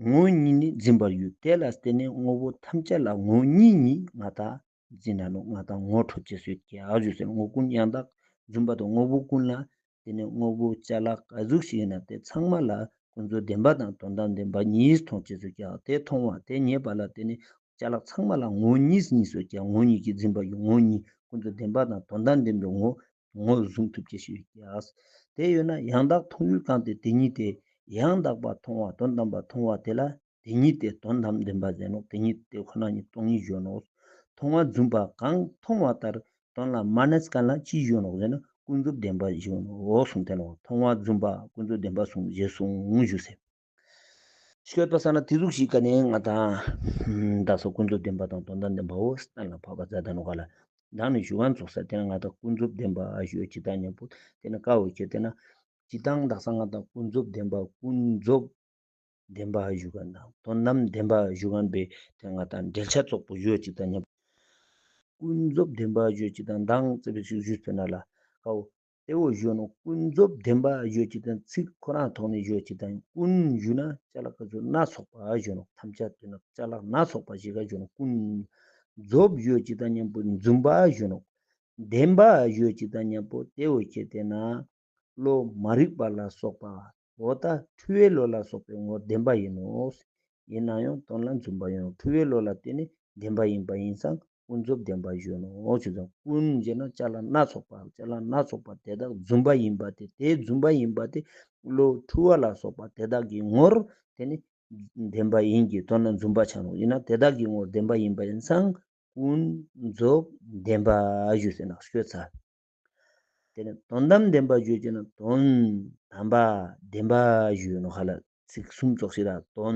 ངོ་བོ་ཉིད་ནི་འཛིན་པར་འགྱུར། དེ་ལ་བརྟེན་ནས་དངོས་པོ་ཐམས་ཅད་ལ་ངོ་བོ་ཉིད་ཉིད་ང་དང་འཛིན་ན་ནོག། ང་དང་ངོ་འཕྲོད་ཅེས་སུ་ཡོད་ཀྱག་ཞུས་ཟེར། དངོས་ཀུན་ཡང་དག་བརྫུན་པ་དང་དངོས་པོ་ཀུན་ལ་དེ་ནི་དངོས་པོ་ཅ་ལག་ག་ཟུག་ཞིག་ཡིན་ན་དེ་ཚང་མ་ལ་ཀུན་རྫོབ་བདེན་པ་དང་དོན་དམ་བདེན་པ་གཉིས་མཐོང་ཅེས་སུ་ཡོད་ཀྱག། དེ་མཐོང་བ་དེ་རྙེད་པ་ལ་དེ་ནི་ཅ་ལག་ཚང་མ་ལ་ངོ་བོ་ཉིད་གཉིས་སུ་ཡོད་ཀྱག། ངོ་བོ་ཉིད་ཀྱིས་འཛིན་པར་འགྱུར། ངོ་བོ་ཉིད་ཀུན་རྫོབ་བདེན་པ་དང་དོན་དམ་བདེན་པའི་ངོ་ངོ་བོ་བཟུང་ཐུབ་ཅེས་ཤིག་ཡོད་ཀྱག། དེ་ཡོད་ན་ཡང་དག་མཐོང་ཡུལ་གང་དེ་དེ་ཉིད་དེ། ཡང་དག་པ་མཐོང་བ་དོན་དམ་པ་མཐོང་བ་དེ་ལ་དེ་ཉིད་དེ་དོན་དམ་བདེན་པ་ཟེར་ནོག། དེ་ཉིད་དེ་ཁོ་ན་ཉིད་སྟོང་ཉིད་ཞུ་ནོག། མཐོང་བ་བརྫུན་པ་གང་མཐོང་བ་ལྟར་དོན་ལ་མ་གནས་ཁན་ལ་ཅི་ཞུ་ནོག་ཟེར་ན་ཀུན་རྫོབ་བདེན་པ་ཞུ་ནོག་གསུངས་ཏེ་ནོག། མཐོང་བ་བརྫུན་པ་ཀུན་རྫོབ་བདེན་པ་གསུངས་ཞེས་གསུངས་ཞུས་ཟེར། ཤོད་པ་སང་ན་དེ་ཟུག་ཞིག་ག་ནི་ང་དང་དག་ས་ཀུན་རྫོབ་བདེན་པ་དང་དོན་དམ་བདེན་པ་བོ་གཏན་ལ་ཕབ་པ་མཛད་ད་ནོག་ག་ལ། མདང་ནི་ཞུ་ཁན་ཙོགས་ས་དེ་ན་ང་དང་ཀུན་རྫོབ་བདེན་པ་ཞུ་ཅིག་ད་ཉམ་པོ་དེ་ན་ཀ་བོ་ཁྱེད་དེ་ན་ཅི་དང་དག་ས་ང་དང་ཀུན་རྫོབ་བདེན་པ་ཀུན་རྫོབ་བདེན་པ་ཞུ་ཁན་དང་དོན་དམ་བདེན་པ་ཞུ་ཁན་པའི་དེ་ང་དང་འགྲེལ་བཤད་ཙོགས་པོ་ཞུ་ཅིག་ད་ཉམ་པོ་ཀུན་རྫོབ་བདེན་པ་ཞུ་ཅིག་དང་མདང་རྩེ་བའི་ཞུ་ཞུས་པའི་ན་ལ་ཀ་བོ། དེ་བོ་ཞུ་ནོག། ཀུན་རྫོབ་བདེན་པ་ཞུ་ཅིག་དང་ཚིག་ཁོ་རང་ཐོག་ནས་ཞུ་ཅིག་དང་ཀུན་ཞུ་ན་ཅ་ལག་ག་ཚོད་སྣ་ཚོགས་པ་ཞུ་ནོག། ཐམས་ཅད་དེ་ན་ཅ་ལག་སྣ་ཚོགས་པ་ཞིག་ག་ཞུ་ནོག། ཀུན་རྫོབ་ཞུ་ཅིག་དང་ཉམ་པོ་བརྫུན་པ་ཞུ་ནོག། བདེན་པ་ཞུ་ཅིག་དང་ཉམ་པོ་དེ་བོ་ཁྱེད་དེ་ན་བློ་མ་རིག་པ་ལ་སོགས་པ་འོ་ད་འཁྲུལ་བའི་བློ་ལ་སོགས་པའི་ངོར་བདེན་པ་ཡིན་ནོག། ཡིན་ན་ཡང་དོན་ལ་བརྫུན་པ་ཡིན་ནོག། འཁྲུལ་བའི་བློ་ལ་བརྟེན་ནས་བདེན་པ་ཡིན་པ་ཡིན་ཙང་ཀུན་རྫོབ་བདེན་པ་ཞུ་ནོག་ཞུ་ཙང་། ཀུན་ཞེ་ན་ཅ་ལག་སྣ་ཚོགས་པ། ཅ་ལག་སྣ་ཚོགས་པ་དེ་དག་བརྫུན་པ་ཡིན་པ་དེ། དེ་བརྫུན་པ་ཡིན་པ་དེ་བློ་འཁྲུལ་བ་ལ་སོགས་པ་དེ་དག་གི་ངོར་དེ་ནི་བདེན་པ་ཡིན་གྱི་དོན་ལ་བརྫུན་པ་ཆ་ནོག། ཡིན་ན་དེ་དག་གི་ངོར་བདེན་པ་ཡིན་པ་ཡིན་ཙང་ཀུན་རྫོབ་བདེན་པ་ཞུས་ཟེར་ན་ཤོད་ཚར། དེ་ནས་དོན་དམ་བདེན་པ་ཞུ་ཅེ་ན་དོན་དམ་པ་བདེན་པ་ཞུ་ནོག་ཧ་ལ། ཚིག་གསུམ་ཙོགས་ཤིག་ལ་དོན་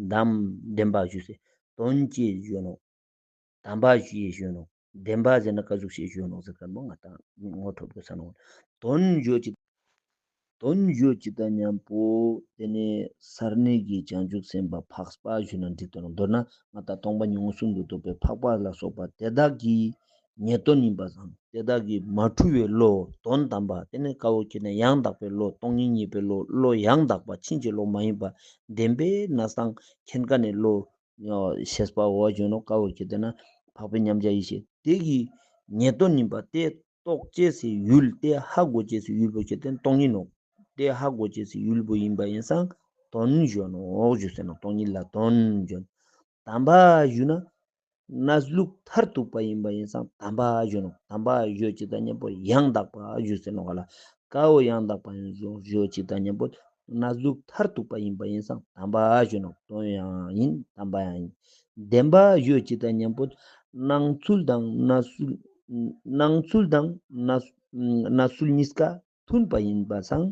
དམ་བདེན་པ་ཞུས་སེ་དོན་ཅེས་ཞུ་ནོག། དམ་པ་ཞུ་ཡེ་ཞུ་ནོག། བདེན་པ་ཟེར་ན་ཀ་ཟུག་ཞིག་ཞུ་ནོག་ཟེར་ཁན་པོ་ང་དང་ངོ་འཕྲོད་དགོས་ས་ནོག། དོན་ཞུ་ཅེ་དོན་ཞུ་ཅེ་དང་མཉམ་པོ་དེ་ནས་ས་གནས་ཀྱི་བྱང་ཆུབ་སེམས་དཔའ་འཕགས་པ་ཞུ་ན་འགྲིག་དོ་ནོག། མདོར་ན་ང་དང་སྟོང་པ་ཉིད་མངོན་སུམ་དུ་རྟོགས་པའི་འཕགས་པ་ལ་སོགས་པ་དེ་དག་གི་ཉེས་དོན་ཡིན་པ་སང་དེ་དག་གི་མ་འཁྲུལ་བའི་བློ་དོན་དམ་པ་དེ་ནས་ཀ་བོ་ཁྱེད་ནས་ཡང་དག་པའི་བློ་སྟོང་ཉིད་ཉིད་པའི་བློ་བློ་ཡང་དག་པ་ཕྱིན་ཅི་ལོག་མ་ཡིན་པ་བདེན་པའི་གནས་སྟངས་མཁྱེན་ཁན་ནི་བློ་ཤེས་པ་འོ་ཞུ་ནོག། ཀ་བོ་ཁྱེད་དེ་ན་འཕགས་པའི་མཉམ་གཞག་ཡེ་ཤེས་དེ་གི་ཉེས་དོན་ཡིན་པ་དེ་རྟོགས་ཅེས་སི་ཡུལ་དེ་ཧ་གོ་ཅེས་སི་ཡུལ་པོ་ཁྱེད་དེ་སྟོང་ཉིད་ནོག། དེ་ཧ་གོ་ཅེས་སི་ཡུལ་པོ་ཡིན་པ་ཡིན་ཙང་དོན་ཞུ་ནོག་ཞུས་ཟེར་ནོག། སྟོང་ཉིད་ལ་དོན་ཞུ་ནོག། དམ་པ་ཞུ་ན་གནས་ལུགས་མཐར་ཐུག་པ་ཡིན་པ་ཡིན་ཙང་དམ་པ་ཞུ་ནོག། དམ་པ་ཞུ་ཅེ་དང་མཉམ་པོ་ཡང་དག་པ་ཞུས་ཟེར་ནོག་ལ། ཀ་བོ་ཡང་དག་པ་ཡིན་ཞུ་ཅེ་དང་མཉམ་པོ་གནས་ལུགས་མཐར་ཐུག་པ་ཡིན་པ་ཡིན་ཙང་དམ་པ་ཞུ་ནོག། དོན་ཡང་ཡིན་དམ་པ་ཡང་ཡིན། བདེན་པ་ཞུ་ཅེ་དང་མཉམ་པོ་སྣང་ཚུལ་དང་གནས་ཚུལ་སྣང་ཚུལ་དང་གནས་གནས་ཚུལ་གཉིས་ཀ་མཐུན་པ་ཡིན་པ་སང་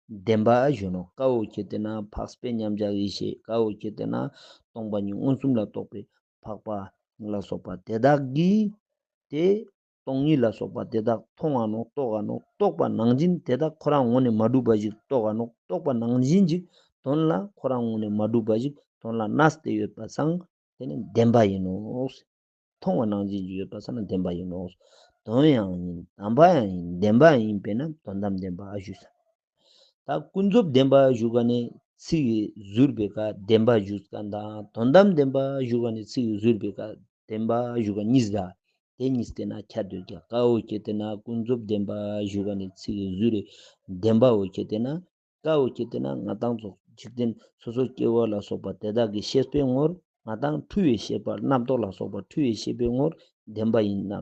བདེན་པ་ཞུ་ནོག། ཀ་བོ་ཁྱེད་དེ་ན་འཕགས་པའི་མཉམ་གཞག་ཡེ་ཤེས། ཀ་བོ་ཁྱེད་དེ་ན་སྟོང་པ་ཉིད་མངོན་སུམ་ལ་རྟོགས་པའི་འཕགས་པ་ལ་སོགས་པ་དེ་དག་གིས་དེ་སྟོང་ཉིད་ལ་སོགས་པ་དེ་དག་མཐོང་ང་ནོག། རྟོགས་ང་ནོག། རྟོགས་པ་ནང་བཞིན་དེ་དག་ཁོ་རང་ངོས་ནས་མ་གྲུབ་པ་ཞིག་རྟོགས་ང་ནོག། རྟོགས་པ་ནང་བཞིན་ཅིག་དོན་ལ་ཁོ་རང་ངོས་ནས་མ་གྲུབ་པ་ཞིག་དོན་ལ་གནས་ཏེ་ཡོད་པ་སང་དེ་ནི་བདེན་པ་ཡིན་ནོག། མཐོང་བ་ནང་བཞིན་ཞིག་ཡོད་པ་སང་ན་བདེན་པ་ཡིན་ནོག། དོན་ཡང་ཡིན་དམ་པ་ཡང་ཡིན་བདེན་པ་ཡིན་པས་ན་དོན་དམ་བདེན་པ་ཞུས་ས། ད་ཀུན་རྫོབ་བདེན་པ་ཞུ་ག་ནས་ཚིག་ཟུར་པའི་ཀ་བདེན་པ་ཞུ་ཁན་དང་དོན་དམ་བདེན་པ་ཞུ་ག་ནས་ཚིག་ཟུར་པའི་ཀ་བདེན་པ་ཞུ་ག་གཉིས་ལ། དེ་གཉིས་ཀྱི་ནང་ཁྱད་དུ་རྒྱ། ཀ་བོ་ཁྱེར་ཏེ་ན་ཀུན་རྫོབ་བདེན་པ་ཞུ་ག་ནི་ཚིག་གི་ཟུར་རེ་བདེན་པ་བོ་ཁྱེར་ཏེ་ན། ཀ་བོ་ཁྱེར་ཏེ་ན་ང་ཏང་ཚོ་འཇིག་རྟེན་སོ་སོ་སྐྱེ་བོ་ལ་སོགས་པ་དེ་དག་གི་ཤེས་པའི་ངོར་ང་ཏང་འཁྲུལ་བའི་ཤེས་པ་རྣམ་རྟོག་ལ་སོགས་པ་འཁྲུལ་བའི་ཤེས་པའི་ངོར་བདེན་པ་ཡིན་ན།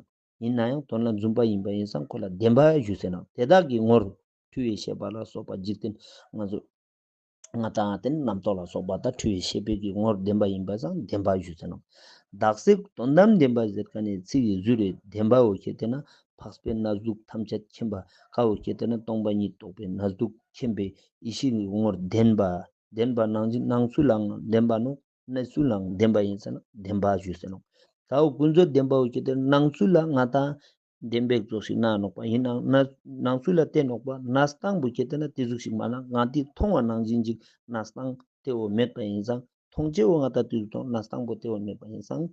ཡིན་ན་ཡང་དོན་ལ་རྫུན་པ་ཡིན་པ་ཡིན་ཙང་ཁོ་ལ་བདེན་པ་ཞུ་ཟེར་ནོག་དེ་དག་གི་ངོར་འཁྲུལ་བའི་ཤེས་པ་ལ་སོགས་པ་འཇིག་རྟེན་ང་ཚོ་ང་ཏང་དེ་ནི་རྣམ་རྟོག་ལ་སོགས་པ་དང་འཁྲུལ་བའི་ཤེས་པའི་གི་ངོར་བདེན་པ་ཡིན་པ་སང་བདེན་པ་ཞུ་ཟེར་ནོག་དག་ས་དོན་དམ་བདེན་པ་ཟེར་ཁན་ནི་ཚིག་གི་ཟུར་རེ་བདེན་པ་བོ་ཁྱེར་ཏེ་ན་འཕགས་པའི་གནས་ལུགས་ཐམས་ཅད་མཁྱེན་པ། ཀ་བོ་ཁྱེར་ཏེ་ན་སྟོང་པ་ཉིད་རྟོགས་པའི་གནས་ལུགས་མཁྱེན་པའི་ཡེ་ཤེས་ཀྱི་ངོར་བདེན་པ། བདེན་པ་ནང་བཞིན་སྣང་ཚུལ་ལའང་བདེན་པ་ནོག་གནས་ཚུལ་ལའང་བདེན་པ་ཡིན་ཟེར་ན་བདེན་པ་ཞུ་ཟེར་ནོག་ཀ་བོ་ཀུན་རྫོབ་བདེན་པ་བོ་ཁྱེར་ཏེ་ན་སྣང་ཚུལ་ལ་ང་ཏང་བདེན་པའི་ཚོགས་ཤིག་ན་ནོག་པ་ཡིན་ནའང་ན་སྣང་ཚུལ་ལ་བལྟས་ནོག་པ་གནས་སྟངས་པོ་ཁྱེར་ཏེ་ན་དེ་ཟུག་ཤིག་མ་ན་ང་ཏི་མཐོང་བ་ནང་བཞིན་ཅིག་གནས་སྟངས་དེ་བོ་མེད་པ་ཡིན་ཙང་མཐོང་བྱེད་བོ་ང་ཏང་དེ་ཟུག་མཐོང་གནས་སྟངས་པོ་དེ་བོ་མེད་པ་ཡིན་ཙང་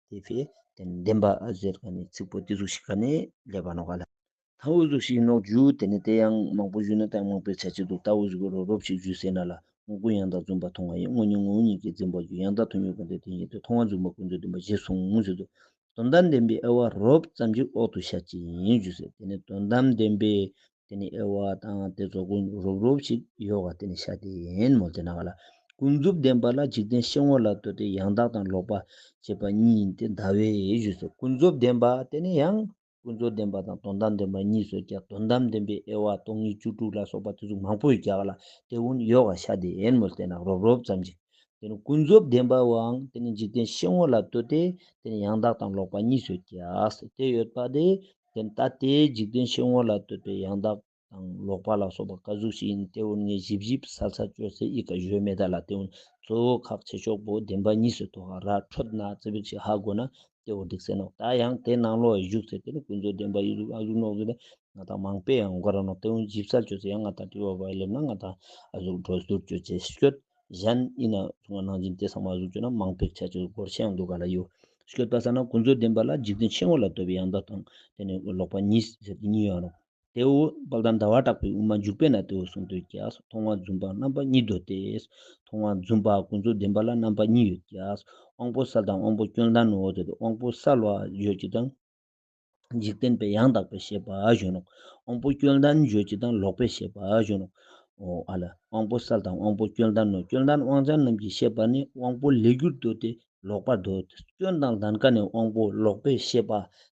དེ་ཕི་དེ་བདེན་པ་ཟེར་ཁན་ནི་ཚིག་པོ་དེ་ཟུག་ཤིག་ག་ནི་ལེབ་བ་ནོག་ག་ལ། ད་འོ་ཟུག་ཤིག་ནོག་ཞུ་དེ་ནི་དེ་ཡང་མང་པོ་ཞུས་ན་ད་མང་པོའི་ཆ་ཆེ་འདུག་ད་འོ་ཟུག་རོབ་རོབ་ཞིག་ཞུས་ཟེར་ན་ལ། དངོས་ཀུན་ཡང་དག་རྫུན་པ་མཐོང་བ་ཡིན། དངོས་ཉིད་ངོ་བོ་ཉིད་ཀྱིས་འཛིན་པར་འགྱུར། ཡང་དག་ཐུག་མེད་ཀུན་བཏགས་དེ་ཉིད་དེ། མཐོང་བ་རྫུན་པ་ཀུན་རྫོབ་བདེན་པ་ཞེས་གསུངས་ཞུས་འདུག་དོན་དམ་བདེན་པའི་དབྱེ་བ་རོབ་ཙམ་ཞིག་འོག་ཏུ་བཤད་ཅིང་ཞུས་ཟེར། དེ་ནི་དོན་དམ་བདེན་པའི་དེ་ནི་དབྱེ་བ་དང་དེ་ཚོ་ཀུན་རོབ་རོབ་ཞིག་ཡོག་ག་དེ་ནི་བཤད་དེ་ཡིན་མོལ་ཏེ་ན་ག་ལ། ཀུན་རྫོབ་བདེན་པ་ལ་འཇིག་རྟེན་ཤེས་ངོ་ལ་ལྟོས་ཏེ་ཡང་དག་དང་ལོག་པ་བྱེད་པ་གཉིས་ཡིན་ཏེ་འདའ་བས་ཞུས་ཟེར། ཀུན་རྫོབ་བདེན་པ་དེ་ནི་ཡང་ཀུན་རྫོབ་བདེན་པ་དང་དོན་དམ་བདེན་པ་གཉིས་སུ་ཀྱང་དོན་དམ་བདེན་པའི་དབྱེ་བ་སྟོང་ཉིད་བཅུ་དྲུག་ལ་སོགས་པ་དེ་ཚོ་མང་པོ་ཡོད་ཀྱག་ལ། དེ་ཀུན་ཡོག་ག་བཤད་དེ་ཡིན་མོལ་ཏེ་ན་རོབ་རོབ་ཙམ་ཞིག་དེ་ནི་ཀུན་རྫོབ་བདེན་པ་བོའང་དེ་ནི་འཇིག་རྟེན་ཤེས་ངོ་ལ་ལྟོས་ཏེ་དེ་ནི་ཡང་དག་དང་ལོག་པ་གཉིས་སུ་ཀྱག་ཟེར་དེ་ཡོད་པ་དེ། དེ་ནི་ད་དེ་འཇིག་རྟེན་ཤེས་ངོ་ལ་ལྟོས་ཏེ་ཡང་དག་དང་ལོག་པ་ལ་སོགས་པ་ག་ཟུག་ཞིག་ཡིན་དེ་ཀུན་ངས་ཞིབ་ཞིབ་གསལ་གསལ་བཅོས་ཏེ་ཡི་ག་ཞུས་མེད་ད་ལ། དེ་ཀུན་གཙོ་བོ་ཁག་ཆེ་ཤོས་པོ་བདེན་པ་གཉིས་སུ་ཐོག་ག་ར་འཕྲོད་ན་ཙི་པིག་ཞིག་ཧ་གོ་ན། དེ་བོ་འགྲིག་སེ་ནོག་ད་ཡང་དེ་ནང་ལོགས་བཞུགས་སེ་དེ་ནི་ཀུན་རྫོབ་བདེན་པ་ཡི་ཟུག་ཨ་ཟུག་ནོག་ཟེར་ཏེ་ང་ཏང་མང་པོ་ཡང་གོ་ར་ནོག་དེ་ཀུན་ཞིབ་གསལ་བཅོས་སེ་ཡང་ང་ཏང་དྲི་བ་བ་ལེབ་ན་ང་ཏང་ཨ་ཟུག་འགྲོ་སྡུར་བཅོས་ཏེ་སྐྱོད། གཞན་ཡིན་ན་ཚུགས་ནང་བཞིན་དེ་ཚང་མ་ཨ་ཟུག་བཅོས་ན་མང་པོའི་ཆ་ཆེ་སྐོར་ཤེས་ཡང་འདུག་ག་ལ་ཡོད། སྐྱོད་པ་ས་ན་ཀུན་རྫོབ་བདེན་པ་ལ་འཇིག་རྟེན་ཤེས་ངོ་ལ་ལྟོས་པའི་ཡང་དག་དང་དེ་ནི་ལོག་པ་གཉིས་ཟེར་ཏེ་གཉིས་ཡོད་ནོག་དེ་བོ་དཔལ་ལྡན་ཟླ་བ་གྲགས་པའི་དབུ་མ་འཇུག་པའི་ནང་དེ་བོ་གསུངས་འདུག་ཀྱག་མཐོང་བ་རྫུན་པ་རྣམ་པ་གཉིས་འདོད་དེ། མཐོང་བ་རྫུན་པ་ཀུན་རྫོབ་བདེན་པ་ལ་རྣམ་པ་གཉིས་ཡོད་ཀྱག་དབང་པོ་གསལ་དང་དབང་པོ་སྐྱོན་ལྡན་ནོ་དེ་དབང་པོ་གསལ་བ་ཡོད་ཀྱི་དང་། འཇིག་རྟེན་པའི་ཡང་དག་པའི་ཤེས་པ་ཞུ་ནོག་དབང་པོ་སྐྱོན་ལྡན་ཡོད་ཀྱི་དང་ལོག་པའི་ཤེས་པ་ཞུ་ནོག་འོ་ཨ་ལ་དབང་པོ་གསལ་དང་དབང་པོ་སྐྱོན་ལྡན་ནོ། སྐྱོན་ལྡན་དབང་ཅན་རྣམས་ཀྱི་ཤེས་པ་ནི་དབང་པོ་ལེགས་གྱུར་འདོད་དེ། ལོག་པར་འདོད། སྐྱོན་དང་ལྡན་ཁན་ནི་དབང་པོ་ལོག་པའི་ཤེས་པ་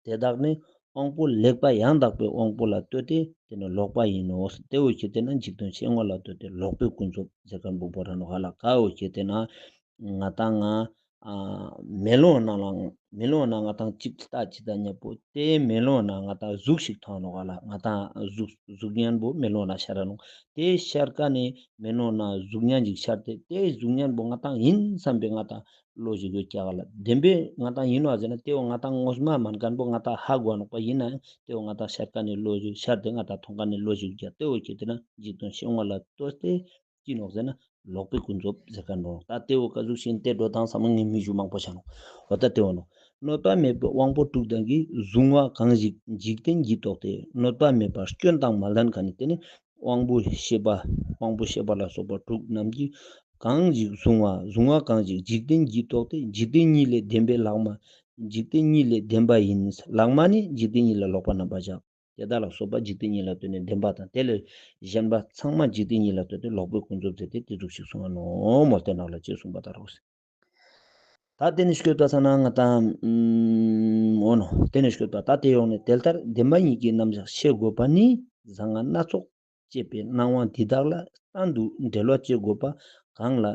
དེ་དག་ནི་དབང་པོ་ལེགས་པ་ཡང་དག་པའི་དབང་པོ་ལ་ལྟོས་ཏེ་དེ་ནི་ལོག་པ་ཡིན་ནོ། དེ་བོ་ཁྱེར་ཏེ་ན་འཇིག་རྟེན་ཤེས་ངོ་ལ་ལྟོས་ཏེ་ལོག་པའི་ཀུན་རྫོབ་ཟེར་ཁན་བོ་བོར་ར་ནོག་ཧ་ལ། ཀ་བོ་ཁྱེར་ཏེ་ན་ང་ཏང་ང་ཨ་མེ་ལོང་ནང་ལ་མེ་ལོང་ནང་ང་ཏང་གཅིག་ལྟ་ཅི་ད་ཉམ་པོ་དེ་མེ་ལོང་ནང་ང་ཏང་གཟུགས་ཤིག་མཐོང་ནོག་ཧ་ལ། ང་ཏང་གཟུགས་གཟུགས་བརྙན་བོ་མེ་ལོང་ནང་ཤར་ར་ནོག་དེ་ཤར་ཀ་ནི་མེ་ལོང་ནང་གཟུགས་བརྙན་ཅིག་ཤར་ཏེ་དེ་གཟུགས་བརྙན་བོ་ང་ཏང་ཡིན་བསམ་པའི་ང་ཏང་བློ་ཞིག་ཡོད་ཀྱག་ལ། བདེན་པའི་ང་ཏང་ཡིན་ནོག་ཟེར་ན་དེ་བོ་ང་ཏང་ངོ་མ་མན་ཁན་བོ་ང་ཏང་ཧ་གོ་ནོག་པ་ཡིན་ན་ཡང་དེ་བོ་ང་ཏང་ཤར་ཀ་ནི་བློ་ཞིག་ཤར་ཏེ་ང་ཏང་མཐོང་ཀ་ནི་བློ་ཞིག་ཀྱག་དེ་བོ་ཁྱེར་ཏེ་ན་འཇིག་རྟེན་ཤེས་ངོ་ལ་ལྟོས་ཏེ་ཅི་ནོག་ཟེར་ན་ལོག་པའི་ཀུན་རྫོབ་ཟེར་ཁན་ནོག་ད་དེ་བོ་ཀ་ཟུག་ཤིག་ཡིན་དེ་འགྲོ་སྟངས་ཚང་མ་ངས་མི་ཞུ་མང་པོ་ཤ་ནོག་འོ་ད་དེ་བོ་ནོག་གནོད་པ་མེད་པའི་དབང་པོ་དྲུག་དག་གིས་གཟུང་བ་གང་ཞིག་འཇིག་རྟེན་གྱིས་རྟོགས་ཏེ་གནོད་པ་མེད་པར་སྐྱོན་དང་མ་ལྡན་ཁན་ནི་དེ་ནི་དབང་པོ་ཤེས་པ་དབང་པོ་ཤེས་པ་ལ་སོགས་པ་དྲུག་རྣམས་ཀྱིས་གང་ཞིག་གཟུང་བ་གཟུང་བ་གང་ཞིག་འཇིག་རྟེན་གྱིས་རྟོགས་ཏེ་འཇིག་རྟེན་གཉིས་ལས་བདེན་པའི་ལྷག་མ། འཇིག་རྟེན་གཉིས་ལས་བདེན་པ་ཡིན། ལྷག་མ་ནི་འཇིག་རྟེན་གཉིས་ལ་ལོག་པ་རྣམ་པར་གཞག་དེ་དག་ལ་སོགས་པ་འཇིག་རྟེན་གཉིས་ལ་ལྟོས་ནས་བདེན་པ་དང་དེ་ལས་གཞན་པ་ཚང་མ་འཇིག་རྟེན་གཉིས་ལ་ལྟོས་ཏེ་ལོག་པའི་ཀུན་རྫོབ་ཟེར་ཏེ་དེ་ཟུག་ཤིག་གསུངས་པ་ནོག་མོལ་ཏེ་ནོག་ལ་ཅེས་གསུངས་པ་ལྟར་རོ། ད་དེ་ནི་སྐྱོད་པ་ས་ན་ང་ཏང་ཨོ་ནོ། དེ་ནི་སྐྱོད་པ་ད་དེ་ཡོང་ནས་དེ་ལྟར་བདེན་པ་གཉིས་ཀྱི་རྣམ་གཞག་ཤེས་དགོས་པ་ནི་བཟང་ངན་སྣ་ཚོགས་སྐྱེད་པའི་སྣང་བ་འདི་དག་ལ་གཏན་དུ་འབྲེལ་བ་བྱེད་དགོས་པ་གང་ལ་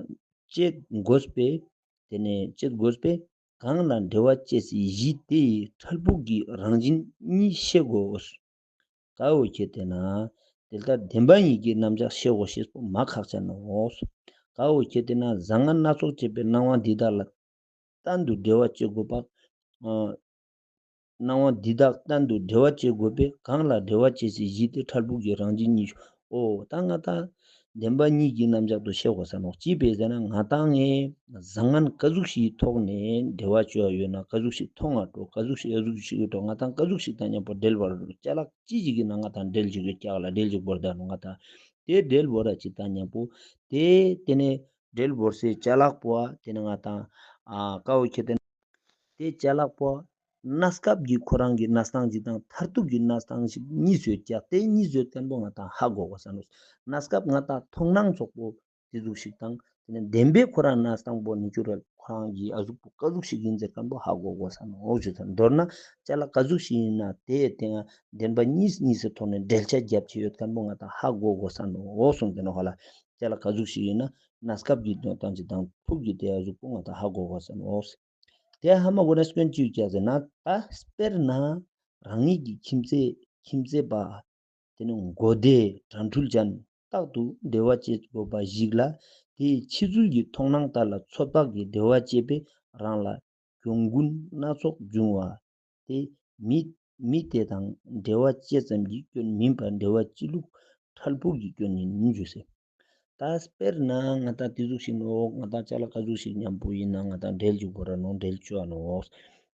བྱེད་དགོས་པས། དེ་ནས་བྱེད་དགོས་པས་གང་ལ་འབྲེལ་བ་བྱེད་སའི་གཞི་དེ་ཡི་འཕྲལ་ཕུགས་ཀྱི་རང་བཞིན་གཉིས་ཤེས་དགོས། ཀ་བོ་ཁྱེར་ཏེ་ན་དེ་ལྟར་བདེན་པ་གཉིས་ཀྱི་རྣམ་གཞག་ཤེས་དགོས་ཤེས་པོ་མ་ཁག་ཅན་ནོག་ཀ་བོ་ཁྱེར་ཏེ་ན་བཟང་ངན་སྣ་ཚོགས་སྐྱེད་པའི་སྣང་བ་འདི་དག་ལ་གཏན་དུ་འབྲེལ་བ་བྱེད་དགོས་པ། ཨ་སྣང་བ་འདི་དག་གཏན་དུ་འབྲེལ་བ་བྱེད་དགོས་པས་གང་ལ་འབྲེལ་བ་བྱེད་སའི་གཞི་དེ་འཕྲལ་ཕུགས་ཀྱི་རང་བཞིན་གཉིས་ཤེས། འོ་ད་ང་ཏང་བདེན་པ་གཉིས་ཀྱི་རྣམ་གཞག་ཏུ་ཤེས་དགོས་ས་ནོག་ཅི་ཕི་ཟེར་ན་ང་ཏང་ངས་བཟང་ངན་ཀ་ཟུག་ཤིག་ཐོག་ནས་འབྲེལ་བ་བྱོས་ཡོད་ན་ཀ་ཟུག་ཤིག་མཐོང་ང་འགྲོ་ཀ་ཟུག་ཤིག་ཨ་ཟུག་ཤིག་ཡོད་འགྲོ་ང་ཏང་ཀ་ཟུག་ཤིག་དང་མཉམ་པོ་འབྲེལ་བར་ཅ་ལག་ཅི་ཞིག་གི་ནང་ང་ཏང་འབྲེལ་ཞིག་ཡོད་ཀྱག་ལ་འབྲེལ་ཞིག་བོར་ད་ནོག་ང་ཏང་དེ་འབྲེལ་བོར་ར་ཅིག་དང་མཉམ་པོ་དེ་དེ་ནས་འབྲེལ་བོར་སའི་ཅ་ལག་པོ་དེ་ནས་ང་ཏང་ཨ་ཀ་བོ་ཁྱེར་ཏེ་ན་དེ་ཅ་ལག་པོ་ གནས་སྐབས་ཀྱི་ཁོ་རང་གི་གནས་སྟངས་ཅིག་དང་མཐར་ཐུག་གི་གནས་སྟངས་ཤིག་གཉིས་ཡོད་ཀྱག། དེ་གཉིས་ཡོད་མཁན་པོ་ང་ཏང་ཧ་གོ་དགོས་ས་ནོག། གནས་སྐབས་ང་ཏང་མཐོང་སྣང་ཚོགས་པོ་དེ་ཟུག་ཤིག་དང་དེ་ནས་བདེན་པའི་ཁོ་རང་གནས་སྟངས་པོ་ནེ་ཅུ་རལ་ཁོ་རང་གི་ཨ་ཟུག་པོ་ག་ཟུག་ཤིག་ཡིན་ཟེར་མཁན་པོ་ཧ་གོ་དགོས་ས་ནོག་ཞུ་ས། མདོར་ན་ཅ་ལག་ག་ཟུག་ཤིག་ཡིན་ན་དེ་དེ་ང་བདེན་པ་གཉིས་གཉིས་སི་ཐོག་ནས་འགྲེལ་བཤད་རྒྱབ་ཅེས་ཡོད་མཁན་པོ་ང་ཏང་ཧ་གོ་དགོས་ས་ནོག་གསུངས་ཏེ་ནོག་ཧ་ལ། ཅ་ལག་ག་ཟུག་ཤིག་ཡིན་ན་གནས་སྐབས་ཀྱི་དོན་སྟངས་ཅིག་དང་ཐུག་གི་དེ་ཨ་ཟུག་པོ་ང་ཏང་ཧ་གོ་དགོས་ས་ནོག། དེ་ཧ་མ་གོ་ན་སྐྱོན་ཅི་ཡོད་ཀྱག་ཟེར་ན། ད་དཔེར་ན་རང་ཉིད་ཀྱི་ཁྱིམ་མཚེས་ཁྱིམ་མཚེས་པ་དེ་ནི་མགོ་བདེ་དྲན་འཕྲུལ་ཅན་རྟག་ཏུ་འབྲེལ་བ་བྱེད་དགོས་པ་ཞིག་ལ། དེའི་ཕྱི་ཚུལ་གྱི་མཐོང་སྣང་ལྟར་ལ་ཚོད་དཔག་གིས་འབྲེལ་བ་བྱས་པས་རང་ལ་གྱོང་གུན་སྣ་ཚོགས་འབྱུང་བ། དེ་མི་མི་དེ་དང་འབྲེལ་བ་བྱེད་ཙམ་གྱི་སྐྱོན་མིན་པར་འབྲེལ་བ་བྱེད་ལུགས་འཕྲལ་ཕུགས་ཀྱི་སྐྱོན་ཡིན་ཞུ་ཟེར། ད་དཔེར་ན་ང་ཏང་དེ་ཟུག་ཤིག་ནོག། ང་ཏང་ཅ་ལག་ག་ཟུག་ཤིག་མཉམ་པོ་ཡིན་ན་ང་ཏང་འབྲེལ་ཅིག་བོར་ར་ནོག། འབྲེལ་བཅོ་འ་ནོག།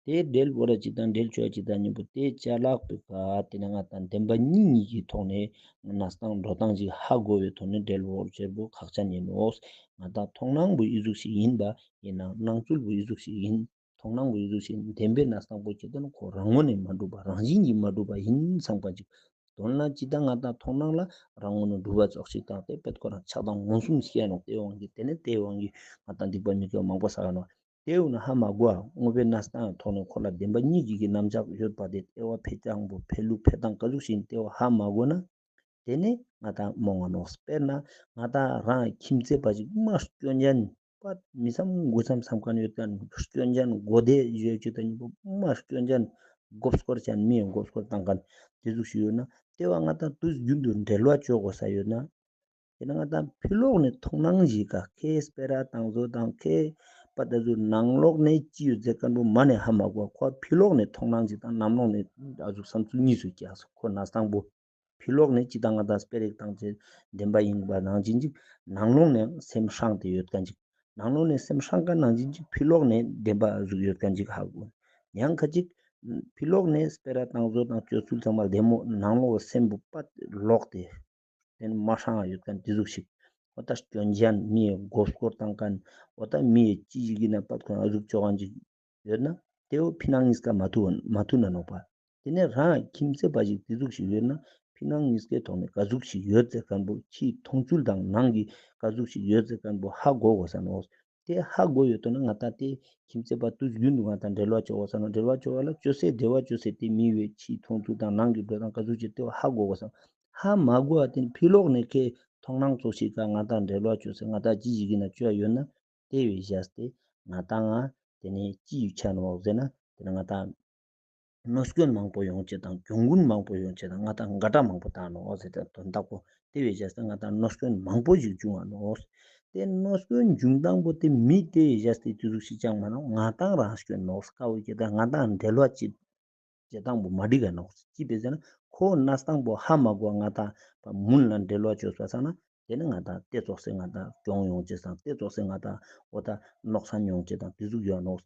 དེ་འབྲེལ་བོར་ར་ཅིག་དང་འབྲེལ་བཅོ་འ་ཅིག་དང་མཉམ་པོ་དེ་ཅ་ལག་པོའི་ཀ་དེ་ནི་ང་ཏང་བདེན་པ་གཉིས་གཉིས་ཀྱི་ཐོག་ནས་གནས་སྟངས་འགྲོ་སྟངས་ཅིག་ཧ་གོ་བའི་ཐོག་ནས་འབྲེལ་བོར་བྱེད་པོ་ཁག་ཅན་ཡིན་ནོག། ང་ཏང་མཐོང་སྣང་པོ་ཨི་ཟུག་ཤིག་ཡིན་པ་ཡིན་ན་སྣང་ཚུལ་པོ་ཨི་ཟུག་ཤིག་ཡིན། མཐོང་སྣང་པོ་ཨི་ཟུག་ཤིག་བདེན་པའི་གནས་སྟངས་པོ་ཁྱེད་དོན་ཁོ་རང་ངོས་ནས་མ་གྲུབ་པ་རང་བཞིན་གྱིས་མ་གྲུབ་པ་ཡིན་བསམ་པ་ཅིག། དོན་ལ་ཅི་ལྟར་ང་ཏང་མཐོང་སྣང་ལ་རང་ངོས་ནས་གྲུབ་པ་ཙོགས་ཤིག་དང་དེ་དཔེ་ཁོ་རང་ཆགས་སྡང་མངོན་སུམ་སྐྱེ་ནོག། དེ་དབང་གིས་དེ་ནས་དེ་དབང་གིས་ང་ཏང་སྡིག་པ་མི་དགེ་བ་མང་པོ་བསགས་ནོག། དེ་འོ་ན་ཧ་མ་གོ་བ་དངོས་པོའི་གནས་སྟངས་ཐོག་ནས་ཁོ་ལ་བདེན་པ་གཉིས་ཀྱི་གི་རྣམ་གཞག་ཡོད་པ་དེ་ལྟེ་བ་འཕེལ་སྟངས་པོ་འཕེལ་ལུགས་འཕེལ་སྟངས་ག་ཟུག་ཤིག་ཡིན་ལྟེ་བ་ཧ་མ་གོ་ན། དེ་ནས་ང་ཏང་རྨོངས་ང་ནོག། དཔེར་ན་ང་ཏང་རང་ཁྱིམ་མཚེས་པ་ཅིག་མ་སྐྱོན་ཅན་པ་མི་བསམ་དགུ་བསམ་བསམ་མཁན་ཡོད་མཁན་སྐྱོན་ཅན་མགོ་བདེ་ཡོད་ཅིག་དང་མཉམ་པོ་མ་སྐྱོན་ཅན་མགོ་སྐོར་ཅན་མིའི་མགོ་སྐོར་བཏང་མཁན་དེ་ཟུག་ཤིག་ཡོད་ན་ལྟེ་བ་ང་ཏང་དུས་རྒྱུན་དུ་འབྲེལ་བ་བཅོ་དགོས་ས་ཡོད་ན། དེ་ནི་ང་ཏང་ཕི་ལོག་ནས་མཐོང་སྣང་ཞིག་ག་ཁེ་སྤེ་ར་བཏང་བཟོ་དང་ཁེ་པ་ད་བཟོ་ནང་ལོག་ནས་ཅི་ཡོད་ཟེར་མཁན་པོ་མ་ནས་ཧ་མ་གོ་ཁོ་ཕི་ལོག་ནས་མཐོང་སྣང་ཞིག་དང་ནང་ལོག་ནས་ཨ་ཟུག་བསམ་ཚུལ་གཉིས་སུ་སྐྱེས་སོ། ཁོ་གནས་སྟངས་པོ་ཕི་ལོག་ནས་ཅི་དང་ང་ཏང་སྤེ་ར་བཏང་ཚེ་བདེན་པ་ཡིན་པ་ནང་བཞིན་ཅིག་ནང་ལོག་ནས་སེམས་ཧྲང་སྟེ་ཡོད་མཁན་ཅིག། ནང་ལོག་ནས་སེམས་ཧྲང་མཁན་ནང་བཞིན་ཅིག་ཕི་ལོག་ནས་བདེན་པ་ཟུག་ཡོད་མཁན་ཅིག་ཧ་གོ། ཡང་ཁ་ཅིག་ཕི་ལོག་ནས་སྤེ་ར་བཏང་བཟོ་དང་སྤྱོད་ཚུལ་ཚང་མ་བདེ་མོ་ནང་ལོག་སེམས་པོ་པ་ལོག་སྟེ་དེ་ནི་མ་ཧྲང་ཡོད་མཁན་དེ་ཟུག་ཤིག། འོ་ད་སྐྱོན་ཅན་མིའི་མགོ་སྐོར་བཏང་མཁན་འོ་ད་མིའི་ཅི་ཞིག་ཡིན་ན་པ་ཁོ་ན་ཟུག་བཅོ་མཁན་ཅིག་ཡོད་ན་དེ་བོ་ཕི་ནང་གཉིས་ཀ་མ་ཐུག་མ་ཐུག་ན་ནོག་པ། དེ་ནས་རང་ཁྱིམ་མཚེས་པ་ཞིག་དེ་ཟུག་ཞིག་ཡོད་ན་ཕི་ནང་གཉིས་ཀའི་ཐོག་ནས་ག་ཟུག་ཞིག་ཡོད་ཟེར་མཁན་པོ་ཕྱིའི་མཐོང་ཚུལ་དང་ནང་གི་ག་ཟུག་ཞིག་ཡོད་ཟེར་མཁན་པོ་ཧ་གོ་དགོས་ས་ནོག། དེ་ཧ་གོ་ཡོད་དོ་ན་ང་ཏང་དེ་ཁྱིམ་མཚེས་པ་དུས་རྒྱུན་དུ་ང་ཏང་འབྲེལ་བ་བཅོ་དགོས་ས་ནོག། འབྲེལ་བ་བཅོ་བ་ལ་བཅོ་སའི་འབྲེལ་བ་བཅོ་སའི་དེ་མི་བའི་ཕྱིའི་མཐོང་ཚུལ་དང་ནང་གི་འགྲོ་སྟངས་ག་ཟུག་ཞིག་དེ་བོ་ཧ་གོ་དགོས་ས་ནོག། ཧ་མ་གོ་བ་དེ་ཕི་ལོག་ནས་ཁེ་མཐོང་སྣང་ཙོགས་ཤིག་ག་ང་ཏང་འབྲེལ་བ་བཅོ་སའི་ང་ཏང་ཅི་ཞིག་ཡིན་ན་བཅོ་ཡ་ཡོད་ན། དེ་བས་བཞག་སྟེ་ང་ཏང་ང་དེ་ནས་ཅི་ཡོད་ཆ་ནོག་ཟེར་ན་དེ་ནས་ང་ཏང་གནོད་སྐྱོན་མང་པོ་ཡོང་ཆེད་དང་གྱོང་གུན་མང་པོ་ཡོང་ཆེད་དང་ང་ཏང་དགའ་དྲགས་མང་པོ་བཏང་ནོག་ཟེར་ཏེ་དོན་དག་པོ་དེ་བས་བཞག་སྟེ་ང་ཏང་གནོད་སྐྱོན་མང་པོ་ཞིག་འབྱུང་བ་ནོག། དེ་གནོད་སྐྱོན་འབྱུང་སྟངས་པོ་དེ་མི་དེ་བས་བཞག་སྟེ་དེ་ཟུག་ཞིག་ཅང་མ་ནོག། ང་ཏང་རང་སྐྱོན་ནོག། དཀའ་བོ་ཁྱེད་དང་ང་ཏང་འབྲེལ་བ་ཅིག་བྱེད་སྟངས་པོ་མ་འགྲིག་ག་ནོག། ཅི་ཕི་ཟེར་ན་ཁོ་གནས་སྟངས་པོ་ཧ་མ་གོ་ང་ཏང་པ་མུན་ལ་འབྲེལ་བ་བཅོས་པ་སང་ན་དེ་ནི་ང་ཏང་དེ་ཙོགས་སེ་ང་ཏང་གྱོང་ཡོང་ཆེད་དང་དེ་ཙོགས་སེ་ང་ཏང་འོ་ད་གནོད་སྐྱོན་ཡོང་ཆེད་དང་དེ་ཟུག་ཡོང་ནོག།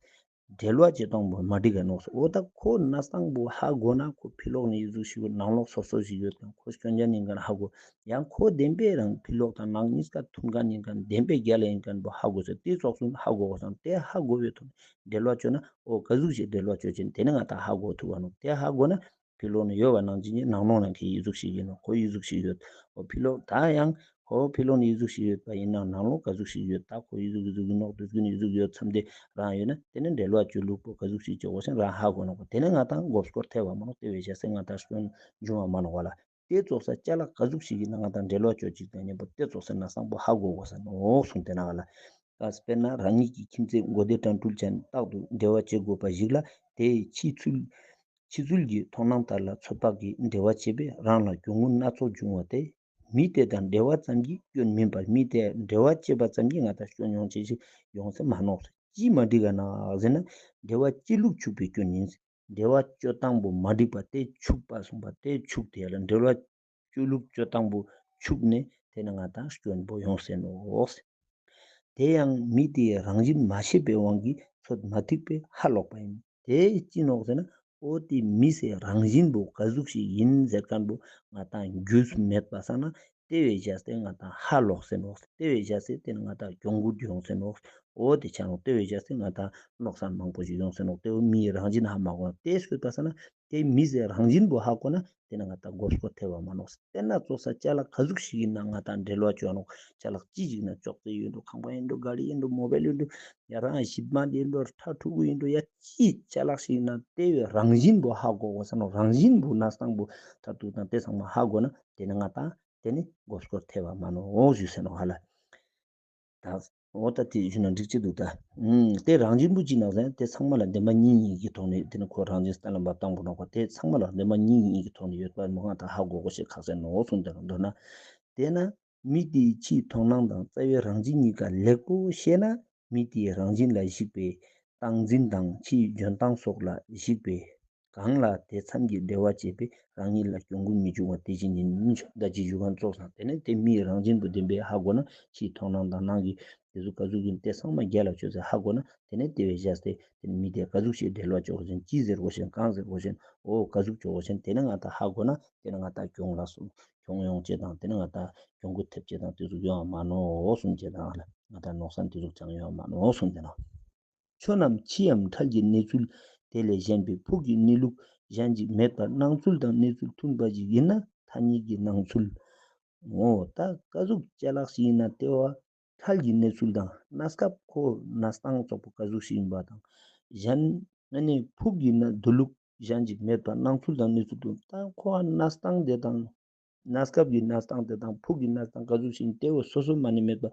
འབྲེལ་བ་བྱེད་སྟངས་པོ་མ་འགྲིག་ག་ནོག། འོ་ད་ཁོ་གནས་སྟངས་པོ་ཧ་གོ་ན་ཁོ་ཕི་ལོག་ནས་ཨི་ཟུག་ཞིག་ཡོད་ནང་ལོག་སོ་སོ་ཞིག་ཡོད་ཀྱང་ཁོ་སྐྱོན་ཅན་ཡིན་མཁན་ཧ་གོ། ཡང་ཁོ་བདེན་པའི་རང་ཕི་ལོག་དང་ནང་གཉིས་ཀ་མཐུན་མཁན་ཡིན་མཁན་བདེན་པའི་རྒྱལ་ལ་ཡིན་མཁན་པོ་ཧ་གོ་ཟེར་དེ་ཙོགས་སུ་ཧ་གོ་དགོས་སང་དེ་ཧ་གོ་བའི་ཐོག་འབྲེལ་བ་བཅོས་ན་འོ་ག་ཟུག་ཞིག་འབྲེལ་བ་བཅོས་ཅན་དེ་ནི་ང་ཏང་ཧ་གོ་ཐུབ་བ་ནོག། དེ་ཧ་གོ་ན་ཕི་ལོག་ནས་ཡོད་པ་ནང་བཞིན་གྱི་ནང་ལོག་ནས་ཁེ་ཨི་ཟུག་ཞིག་ཡིན་ནོག། ཁོ་ཨི་ཟུག་ཞིག་ཡོད། འོ་ཕི་ལོག་ད་ཡང་ཁོ་ཕི་ལོག་ནས་ཨི་ཟུག་ཞིག་ཡོད་པ་ཡིན་ན་ནང་ལོག་ག་ཟུག་ཞིག་ཡོད། ད་ཁོ་ཨི་ཟུག་ཨི་ཟུག་ཡིན་ནོག། དུས་རྒྱུན་ཨི་ཟུག་ཡོད་མཚམས་དེ་རང་ཡོད་ན་དེ་ནི་འབྲེལ་བ་བཅོས་ལུགས་པོ་ག་ཟུག་ཞིག་བཅོ་དགོས་སང་རང་ཧ་གོ་ནོག། དེ་ནི་ང་ཏང་མགོ་སྐོར་ཐེབས་པ་མ་ནོག། དེ་བས་བྱས་སེ་ང་ཏང་སྐྱོན་འབྱུང་བ་མ་ནོག་པ་ལ། དེ་ཙོགས་སེ་ཅ་ལག་ག་ཟུག་ཞིག་ཡིན་ན་ང་ཏང་འབྲེལ་བ་བཅོ་ཅིག་དང་མཉམ་པོ་དེ་ཙོགས་སེ་གནས་སྟངས་པོ་ཧ་གོ་དགོས་ས་ནོག་གསུངས་ཏེ་ན་ག་ལ། ད་དཔེར་ན་རང་ཉིད་ཀྱི་ཁྱིམ་མཚེས་མགོ་བདེ་དྲན་འཕྲུལ་ཅན་རྟག་ཏུ་འབྲེལ་བ་བྱེད་དགོས་པ་ཞིག་ལ་དེའི་ཕྱི་ཚུལ་ཕྱི་ཚུལ་གྱི་མཐོང་སྣང་ལྟར་ལ་ཚོད་དཔག་གིས་འབྲེལ་བ་བྱས་པས་རང་ལ་གྱོང་གུན་སྣ་ཚོགས་འབྱུང་བ་སྟེ། མི་དེ་དང་འབྲེལ་བ་ཙམ་གྱིས་སྐྱོན་མིན་པར་མི་དེ་འབྲེལ་བ་བྱས་པ་ཙམ་གྱིས་ང་ཏང་སྐྱོན་ཡོང་ཆེད་ཞིག་ཡོང་ས་མ་ནོག། ཅི་མ་འགྲིག་ག་ན་ཟེར་ན་འབྲེལ་བ་བྱེད་ལུགས་འཆུག་པའི་སྐྱོན་ཡིན། འབྲེལ་བ་བཅོ་སྟངས་པོ་མ་འགྲིག་པ་དེ་འཆུག་པ་གསུངས་པ་དེ་འཆུག་དེ་ལ་འབྲེལ་བ་བཅོ་ལུགས་བཅོ་སྟངས་པོ་འཆུག་ནས་དེ་ནི་ང་ཏང་སྐྱོན་པོ་ཡོང་སྲིད་ནོག། དེ་ཡང་མི་དེའི་རང་བཞིན་མ་ཤེས་པའི་དབང་གིས་ཚོད་མ་ཐིག་པས་ཧ་ལོག་པ་ཡིན། དེ་ཅི་ནོག་ཟེར་ན་འོ་དེ་མི་སེ་རང་བཞིན་པོ་ག་ཟུག་ཞིག་ཡིན་ཟེར་མཁན་པོ་ང་ཏང་རྒྱུས་མེད་པ་སང་ན་ ཏེ་བོའི་ཞག་སྟེ་ང་ཏང་ཧ་ལོག་སེ་ནོག། ཏེ་བོའི་ཞག་སྟེ་ཏེ་ནེ་ང་ཏང་གྱོང་གུད་ཡོང་སེ་ནོག། འོ་ཏེ་ཆ་ནོག། ཏེ་བོའི་ཞག་སྟེ་ང་ཏང་ནོག་སན་མང་པོ་ཞིག་ཡོང་སེ་ནོག། ཏེ་བོ་མིའི་རང་བཞིན་ཧ་མ་གོ་ན་ཏེ་སྐྱོད་པ་ས་ན་ཏེ་མི་ཟེར་རང་བཞིན་པོ་ཧ་གོ་ན་ཏེ་ནེ་ང་ཏང་མགོ་སྐོར་ཐེབས་པ་མ་ནོག། ཏེ་ནེ་ཙོགས་ས་ཅ་ལག་ག་ཟུག་ཞིག་ཡིན་ན་ང་ཏང་འབྲེལ་བ་ཅོ་ནོག། ཅ་ལག་ཅི་ཞིག་ན་ཅོག་ཙེ་ཡོད་འགྲོ། ཁང་པ་ཡིན་འགྲོ། ག་རི་ཡིན་འགྲོ། མོ་བེལ་ཡིན་འགྲོ། ཡ་རང་ཞིབ་མ་ཡིན་འགྲོ། ཕྲ་ཕྲུ་གུ་ཡིན་འགྲོ། ཡ་ཅི་ཅ་ལག་ཞིག་ན་ཏེ་བོའི་རང་བཞིན་པོ་ཧ་གོ་དགོས་ས་ནོག། རང་བཞིན་པོ་གནས་སྟངས་པོ་མཐར་ཐུག་དང་ཏེ་ཚང་མ་ཧ་གོ་ན་ཏེ་ནེ་ང་ཏང་ཏེ་ནེ་མགོ་སྐོར་ཐེབས་པ་མ་ནོག་ཞུ་སེ་ནོག་ཧ་ལ། ད་འོ་ད་ཏེ་ཞུ་ན་འགྲིག་ཅི་འདུག་ད། ཨུམ། ཏེ་རང་བཞིན་པོ་ཅི་ནོག་ཟེར་ན་ཏེ་ཚང་མ་ལ་བདེན་པ་གཉིས་གཉིས་ཀྱི་ཐོག་ནེ་ཏེ་ནེ་ཁོ་རང་བཞིན་གཏན་ལ་ཕབ་བཏང་དགོས་ནོག་པ། ཏེ་ཚང་མ་ལ་བདེན་པ་གཉིས་གཉིས་ཀྱི་ཐོག་ནེ་ཡོད་པ་མོ་ང་ཏང་ཧ་གོ་དགོས་ཤེས་ཁག་ཅན་ནོག་གསུངས་ཏེ་ནོག། མདོར་ན། ཏེ་ནེ་མི་དེའི་ཕྱིའི་མཐོང་སྣང་དང་རྩ་བའི་རང་བཞིན་གཉིས་ཀ་ལེགས་པོ་ཤེས་ན་མི་དེའི་རང་བཞིན་ལ་གཞིགས་པའི་སྟངས་འཛིན་དང་ཕྱིའི་འཇོན་ཐང་སོགས་ལ་གཞིགས་པའི་གང་ལ་དེ་ཙམ་གྱིས་འབྲེལ་བ་བྱས་པས་རང་ཉིད་ལ་གྱོང་གུད་མི་འབྱུང་བ་དེ་བཞིན་ཡིན། ད་ཅི་ཞུ་མཁན་ཙོགས་སང་ཏེ་ནེ་ཏེ་མིའི་རང་བཞིན་པོ་བདེན་པའི་ཧ་གོ་ན་ཕྱིའི་མཐོང་སྣང་དང་ནང་གི་ཏེ་ཟུག་ག་ཟུག་ཡིན་ཏེ་ཚང་མ་རྒྱལ་ལ་ཆོས་ཟེར་ཧ་གོ་ན་ཏེ་ནེ་ཏེ་བོའི་ཞག་སྟེ་ཏེ་ནེ་མི་དེ་ག་ཟུག་ཞིག་འབྲེལ་བ་ཅོ་དགོས་ཤེས་གང་ཟེར་དགོས་ཤེས་གང་ཟེར་དགོས་ཤེས་འོ་ག་ཟུག་ཅོ་དགོས་ཤེས་ཏེ་ནེ་ང་ཏང་ཧ་གོ་ན་ཏེ་ནེ་ང་ཏང་གྱོང་ལ་སོང་གྱོང་ཡོང་ཅེས་དང་ཏེ་ནེ་ང་ཏང་གྱོང་གུད་ཐེབས་ཅེས་དང་ཏེ་ཟུག་ཡོང་བ་མ་ནོག་གསུངས་ཅེས་དང་ང་ཏང་ནོག་སན་ཏེ་ཟུག་ཅང་ཡོང་བ་མ་ནོག་གསུངས་ཏེ་ནོག། ཆོས་རྣམས་ཕྱིའམ་འཕྲལ་གྱི་གནས་ཚུལ་དེ་ལས་གཞན་པའི་ཕུགས་ཀྱི་གནས་ལུགས་གཞན་ཅིག་མེད་པར་སྣང་ཚུལ་དང་གནས་ཚུལ་མཐུན་པ་ཞིག་ཡིན་ན་ཐ་སྙད་ཀྱི་སྣང་ཚུལ། འོ་ད་ག་ཟུག་ཅ་ལག་ཞིག་ཡིན་ན་ཏེ་བོ་འཕྲལ་གྱི་གནས་ཚུལ་དང་གནས་སྐབས་ཁོ་གནས་སྟངས་ཙོགས་པོ་ག་ཟུག་ཞིག་ཡིན་པ་དང་གཞན་ཨ་ནི་ཕུགས་ཀྱི་ན་འདུ་ལུགས་གཞན་ཅིག་མེད་པར་སྣང་ཚུལ་དང་གནས་ཚུལ་མཐུན་ད་ཁོ་གནས་སྟངས་དེ་དང་གནས་སྐབས་ཀྱི་གནས་སྟངས་དེ་དང་ཕུགས་ཀྱི་གནས་སྟངས་ག་ཟུག་ཞིག་ཡིན་ཏེ་བོ་སོ་སོ་མ་ནེ་མེད་པ།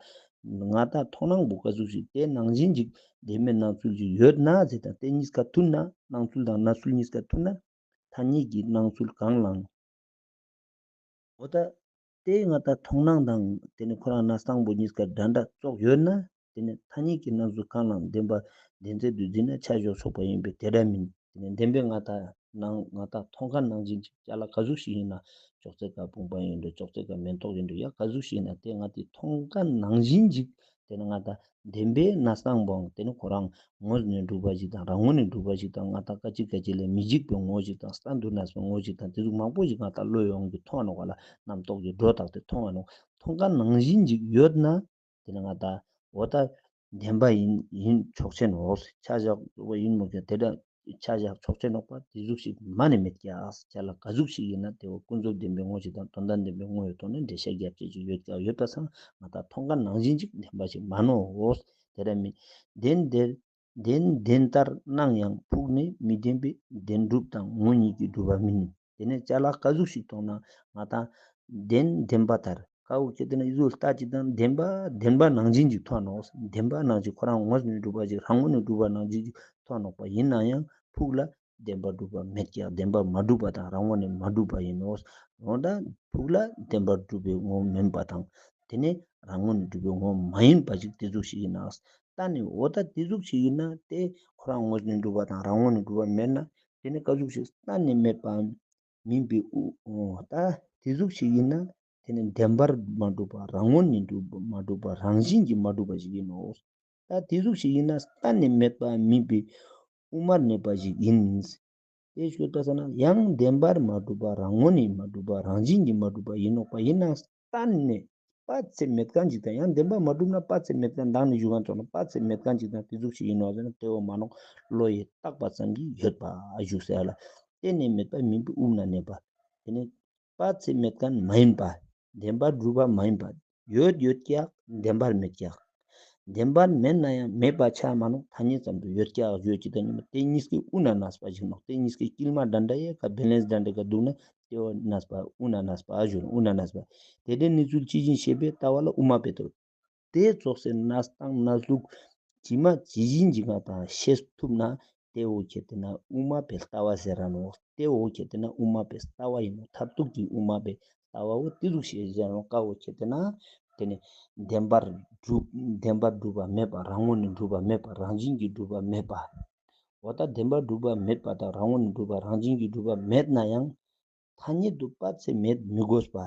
ང་ཏང་མཐོང་སྣང་པོ་ག་ཟུག་ཞིག་ཏེ་ནང་བཞིན་ཅིག་བདེན་པའི་སྣང་ཚུལ་ཅིག་ཡོད་ན་ཟེར་ད་ཏེ་གཉིས་ཀ་མཐུན་ན་སྣང་ཚུལ་དང་གནས་ཚུལ་གཉིས་ཀ་མཐུན་ན་ཐ་སྙད་ཀྱི་སྣང་ཚུལ་གང་ལའང་། འོ་ད་ཏེ་ང་ཏང་མཐོང་སྣང་དང་ཏེ་ནེ་ཁོ་རང་གནས་སྟངས་པོ་གཉིས་ཀ་འདྲ་འདྲ་ཙོགས་ཡོད་ན་ཏེ་ནེ་ཐ་སྙད་ཀྱི་སྣང་ཚུལ་གང་ལའང་བདེན་པ་བདེན་ཚད་དུ་འཛིན་ན་ཆ་འཇོག་ཆོག་པ་ཡིན་པས་དེ་འདྲ་མིན། ཏེ་ནེ་བདེན་པའི་ང་ཏང་ནང་ང་ཏང་མཐོང་མཁན་ནང་བཞིན་ཅིག་ཅ་ལག་ག་ཟུག་ཞིག་ཡིན་ན་ཅོག་ཙེ་ཀ་བུམ་པ་ཡིན་འགྲོ། ཅོག་ཙེ་ཀ་མེན་ཏོག་ཡིན་འགྲོ། ཡ་ག་ཟུག་ཞིག་ཡིན་ན་ཏེ་ང་ཏི་མཐོང་མཁན་ནང་བཞིན་ཅིག་ཏེ་ནེ་ང་ཏང་བདེན་པའི་གནས་སྟངས་པོའང་ཏེ་ནེ་ཁོ་རང་ངོས་ནས་གྲུབ་པ་ཞིག་དང་རང་ངོས་ནས་གྲུབ་པ་ཞིག་དང་ང་ཏང་སྐད་ཅིག་སྐད་ཅིག་ལས་མི་འཇིག་པའི་ངོ་ཞིག་དང་གསར་དུ་གནས་པའི་ངོ་ཞིག་དང་ཏེ་ཟུག་མང་པོ་ཞིག་ང་ཏང་བློ་ཡོངས་ཀྱི་མཐོང་བ་ནོག་ག་ལ། རྣམ་རྟོག་གི་སྒྲོ་བཏགས་ཏེ་མཐོང་བ་ནོག། མཐོང་མཁན་ནང་བཞིན་ཅིག་ཡོད་ན། ཏེ་ནེ་ང་ཏང་འོ་ད་བདེན་པ་ཡིན་ཡིན་ཆོག་ཅེས་ནོག། ཆ་བཞག་པ་ཡིན་མོད་ཀྱང་ཏེ་འདྲ་ཆ་བཞག་ཆོག་ཅེས་ནོག་པ། ཏེ་ཟུག་ཞིག་མ་ནེ་མེད་ཀྱག། ཅ་ལག་ག་ཟུག་ཞིག་ཡིན་ན་ཏེ་བོ་ཀུན་རྫོབ་བདེན་པའི་ངོ་ཞིག་དང་དོན་དམ་བདེན་པའི་ངོ་ཡི་ཐོག་ནས་འགྲེལ་བཤད་རྒྱབ་ཅེས་ཅིག་ཡོད་ཀྱག། ཡོད་པ་སང་ང་ཏང་མཐོང་མཁན་ནང་བཞིན་ཅིག་བདེན་པ་ཞིག་མ་ནོག། དེ་འདྲ་མིན། བདེན་བདེན་བདེན་བདེན་ལྟར་སྣང་ཡང་ཕུགས་ནས་མི་བདེན་པའི་བདེན་གྲུབ་དང་ངོ་གཉིས་ཀྱིས་གྲུབ་པ་མིན། ཏེ་ནེ་ཅ་ལག་ག་ཟུག་ཞིག་མཐོང་ན་ང་ཏང་བདེན་བདེན་པ་ལྟར་ཀ་བོ་ཁྱེར་ཏེ་ན་ཨི་ཟུག་ལྟ་ཅིག་དང་བདེན་པ་བདེན་པ་ནང་བཞིན་ཅིག་མཐོང་ནོག། བདེན་པ་ནང་བཞིན་ཁོ་རང་ངོས་ནས་གྲུབ་པ་ཅིག་རང་ངོས་ནས་གྲུབ་པ་ནང་བཞིན་ཅིག་མཐོང་ནོག་པ། ཡིན་ན་ཡང་ཕུགས་ལ་བདེན་པ་གྲུབ་པ་མེད་ཀྱག། བདེན་པ་མ་གྲུབ་པ་དང་རང་ངོས་ནས་མ་གྲུབ་པ་ཡིན་ནོག། འོ་ད་ཕུགས་ལ་བདེན་པ་གྲུབ་པའི་ངོ་མིན་པ་དང་ཏེ་ནེ་རང་ངོས་ནས་གྲུབ་པའི་ངོ་མ་ཡིན་པ་ཅིག་ཏེ་ཟུག་ཞིག་ཡིན་ན། ད་ནི་འོ་ད་ཏེ་ཟུག་ཞིག་ཡིན་ན་ཏེ་ཁོ་རང་ངོས་ནས་གྲུབ་པ་དང་རང་ངོས་ནས་གྲུབ་པ་མེད་ན་ཏེ་ནི་ག་ཟུག་ཞིག་གཏན་ནས་མེད་པའམ་མིན་པའི་དབུ། འོ་ད་ཏེ་ཟུག་ཞིག་ཡིན་ན་ཏེ་ནི་བདེན་པར་མ་གྲུབ་པ་རང་ངོས་ནས་གྲུབ་མ་གྲུབ་པ་རང་བཞིན་གྱིས་མ་གྲུབ་པ་ཞིག་ཡིན་ནོག། ད་ཏེ་ཟུག་ཞིག་ཡིན་ན་གཏན་ནས་མེད་པ་མིན་པའི་དབུ་མར་གནས་པ་ཞིག་ཡིན། ཏེ་ཞུ་ད་ས་ན་ཡང་བདེན་པར་མ་གྲུབ་པ་རང་ངོས་ནས་མ་གྲུབ་པ་རང་བཞིན་གྱིས་མ་གྲུབ་པ་ཡིན་ནོག་པ། ཡིན་ནའང་གཏན་ནས་དཔག་ཚད་མེད་མཁན་ཅིག་དང་ཡང་བདེན་པར་མ་གྲུབ་ན་དཔག་ཚད་མེད་མཁན་མདང་ནས་ཞུ་མཁན་ཙོགས་ན་དཔག་ཚད་མེད་མཁན་ཅིག་དང་ཏེ་ཟུག་ཞིག་ཡིན་ནོག་ཟེར་ན་ཏེ་བོ་མ་ནོག། བློ་ཡིས་བཏགས་པ་ཙམ་གྱིས་ཡོད་པ་ཞུ་ཟེར་ལ། གཏན་ནས་མེད་པ་མིན་པའི་དབུ་མར་གནས་པ། ཏེ་ནི་དཔག་ཚད་མེད་མཁན་མ་ཡིན་པ། བདེན་པར་གྲུབ་པ་མ་ཡིན་པ། ཡོད་ཡོད་ཀྱག། བདེན་པར་མེད་ཀྱག། བདེན་པར་མེད་ན་ཡང་མེད་པ་ཆ་མ་ནོག། ཐ་སྙད་ཙམ་དུ་ཡོད་ཀྱག་ཡོད་ཀྱི་ད་ནི་ཏེ་གཉིས་ཀའི་དབུ་ན་གནས་པ་ཞིག་ནོག། ཏེ་གཉིས་ཀའི་དཀྱིལ་མ་འདྲ་འདྲ་ཡེ་ཀ་བེ་ལེན་སི་འདྲ་འདྲ་ཀ་འདུག་ན་ཏེ་བོ་གནས་པ་དབུ་ན་གནས་པ་ཞུ་ནོག། དབུ་ན་གནས་པ། དེ་འདྲའི་གནས་ཚུལ་ཇི་བཞིན་ཤེས་པས་ལྟ་བ་ལ་དབུ་མ་པའི་ལྟ་བ། ཏེ་ཙོགས་སེ་གནས་སྟངས་གནས་ལུགས་ཇི་མ་ཇི་བཞིན་ཅིག་ང་ཏང་ཤེས་ཐུབ་ན་ཏེ་བོ་ཁྱེར་ཏེ་ན་དབུ་མ་པའི་ལྟ་བ་ཟེར་ར་ནོག། ཏེ་བོ་ཁྱེར་ཏེ་ན་དབུ་མ་པའི་ལྟ་བ་ཡིན་ནོག། མཐར་ཐུག་གི་དབུ་མ་པའི་ལྟ་བ་བོ་ཏེ་ཟུག་ཤེས་ཟེར་ར་ནོག། ཀ་བོ་ཁྱེར་ཏེ་ན་ཏེ་ནི་བདེན་པར་གྲུབ་བདེན་པར་གྲུབ་པ་མེད་པ་རང་ངོས་ནས་གྲུབ་པ་མེད་པ་རང་བཞིན་གྱིས་གྲུབ་པ་མེད་པ། འོ་ད་བདེན་པར་གྲུབ་པ་མེད་པ་དང་རང་ངོས་ནས་གྲུབ་པ་རང་བཞིན་གྱིས་གྲུབ་པ་མེད་ན་ཡང་ཐ་སྙད་དུ་དཔག་ཚད་མེད་མི་དགོས་པ།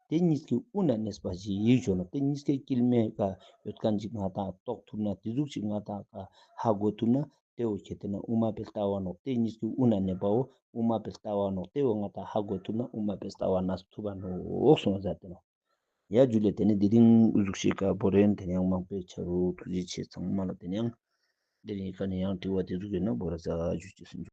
ཏེ་གཉིས་ཀའི་དབུ་ན་གནས་པ་ཞིག་ཡིན་ཞུ་ནོག། ཏེ་གཉིས་ཀའི་དཀྱིལ་མའི་ཀ་ཡོད་མཁན་ཅིག་ང་ཏང་རྟོགས་ཐུབ་ན་ཏེ་ཟུག་ཅིག་ང་ཏང་ཀ་ཧ་གོ་ཐུབ་ན་ཏེ་བོ་ཁྱེར་ཏེ་ན་དབུ་མ་པའི་ལྟ་བ་ནོག། ཏེ་གཉིས་ཀའི་དབུ་ན་གནས་པ་བོ་དབུ་མ་པའི་ལྟ་བ་ནོག། ཏེ་བོ་ང་ཏང་ཧ་གོ་ཐུབ་ན་དབུ་མ་པའི་ལྟ་བ་གནས་ཐུབ་པ་ནོག་གསུངས་ཟེར་ཏེ་ནོག། ཡ་ཇུ་ལེ། ཏེ་ནེ་དེ་རིང་འུ་ཟུག་ཤིག་ག་བོ་རེན། ཏེ་ནེ་ཡང་མང་པོའི་ཆ་རུག། ཐུགས་རྗེ་ཆེ་ཚང་མ་ལ། ཏེ་ནེ་ཡང་དེ་རིང་ཁ་ནེ་ཡང་དྲི་བ་དེ་ཟུག་ཡོད་ན་བོ་ར་ཟ་ཞུ་ཅེས་སོང་།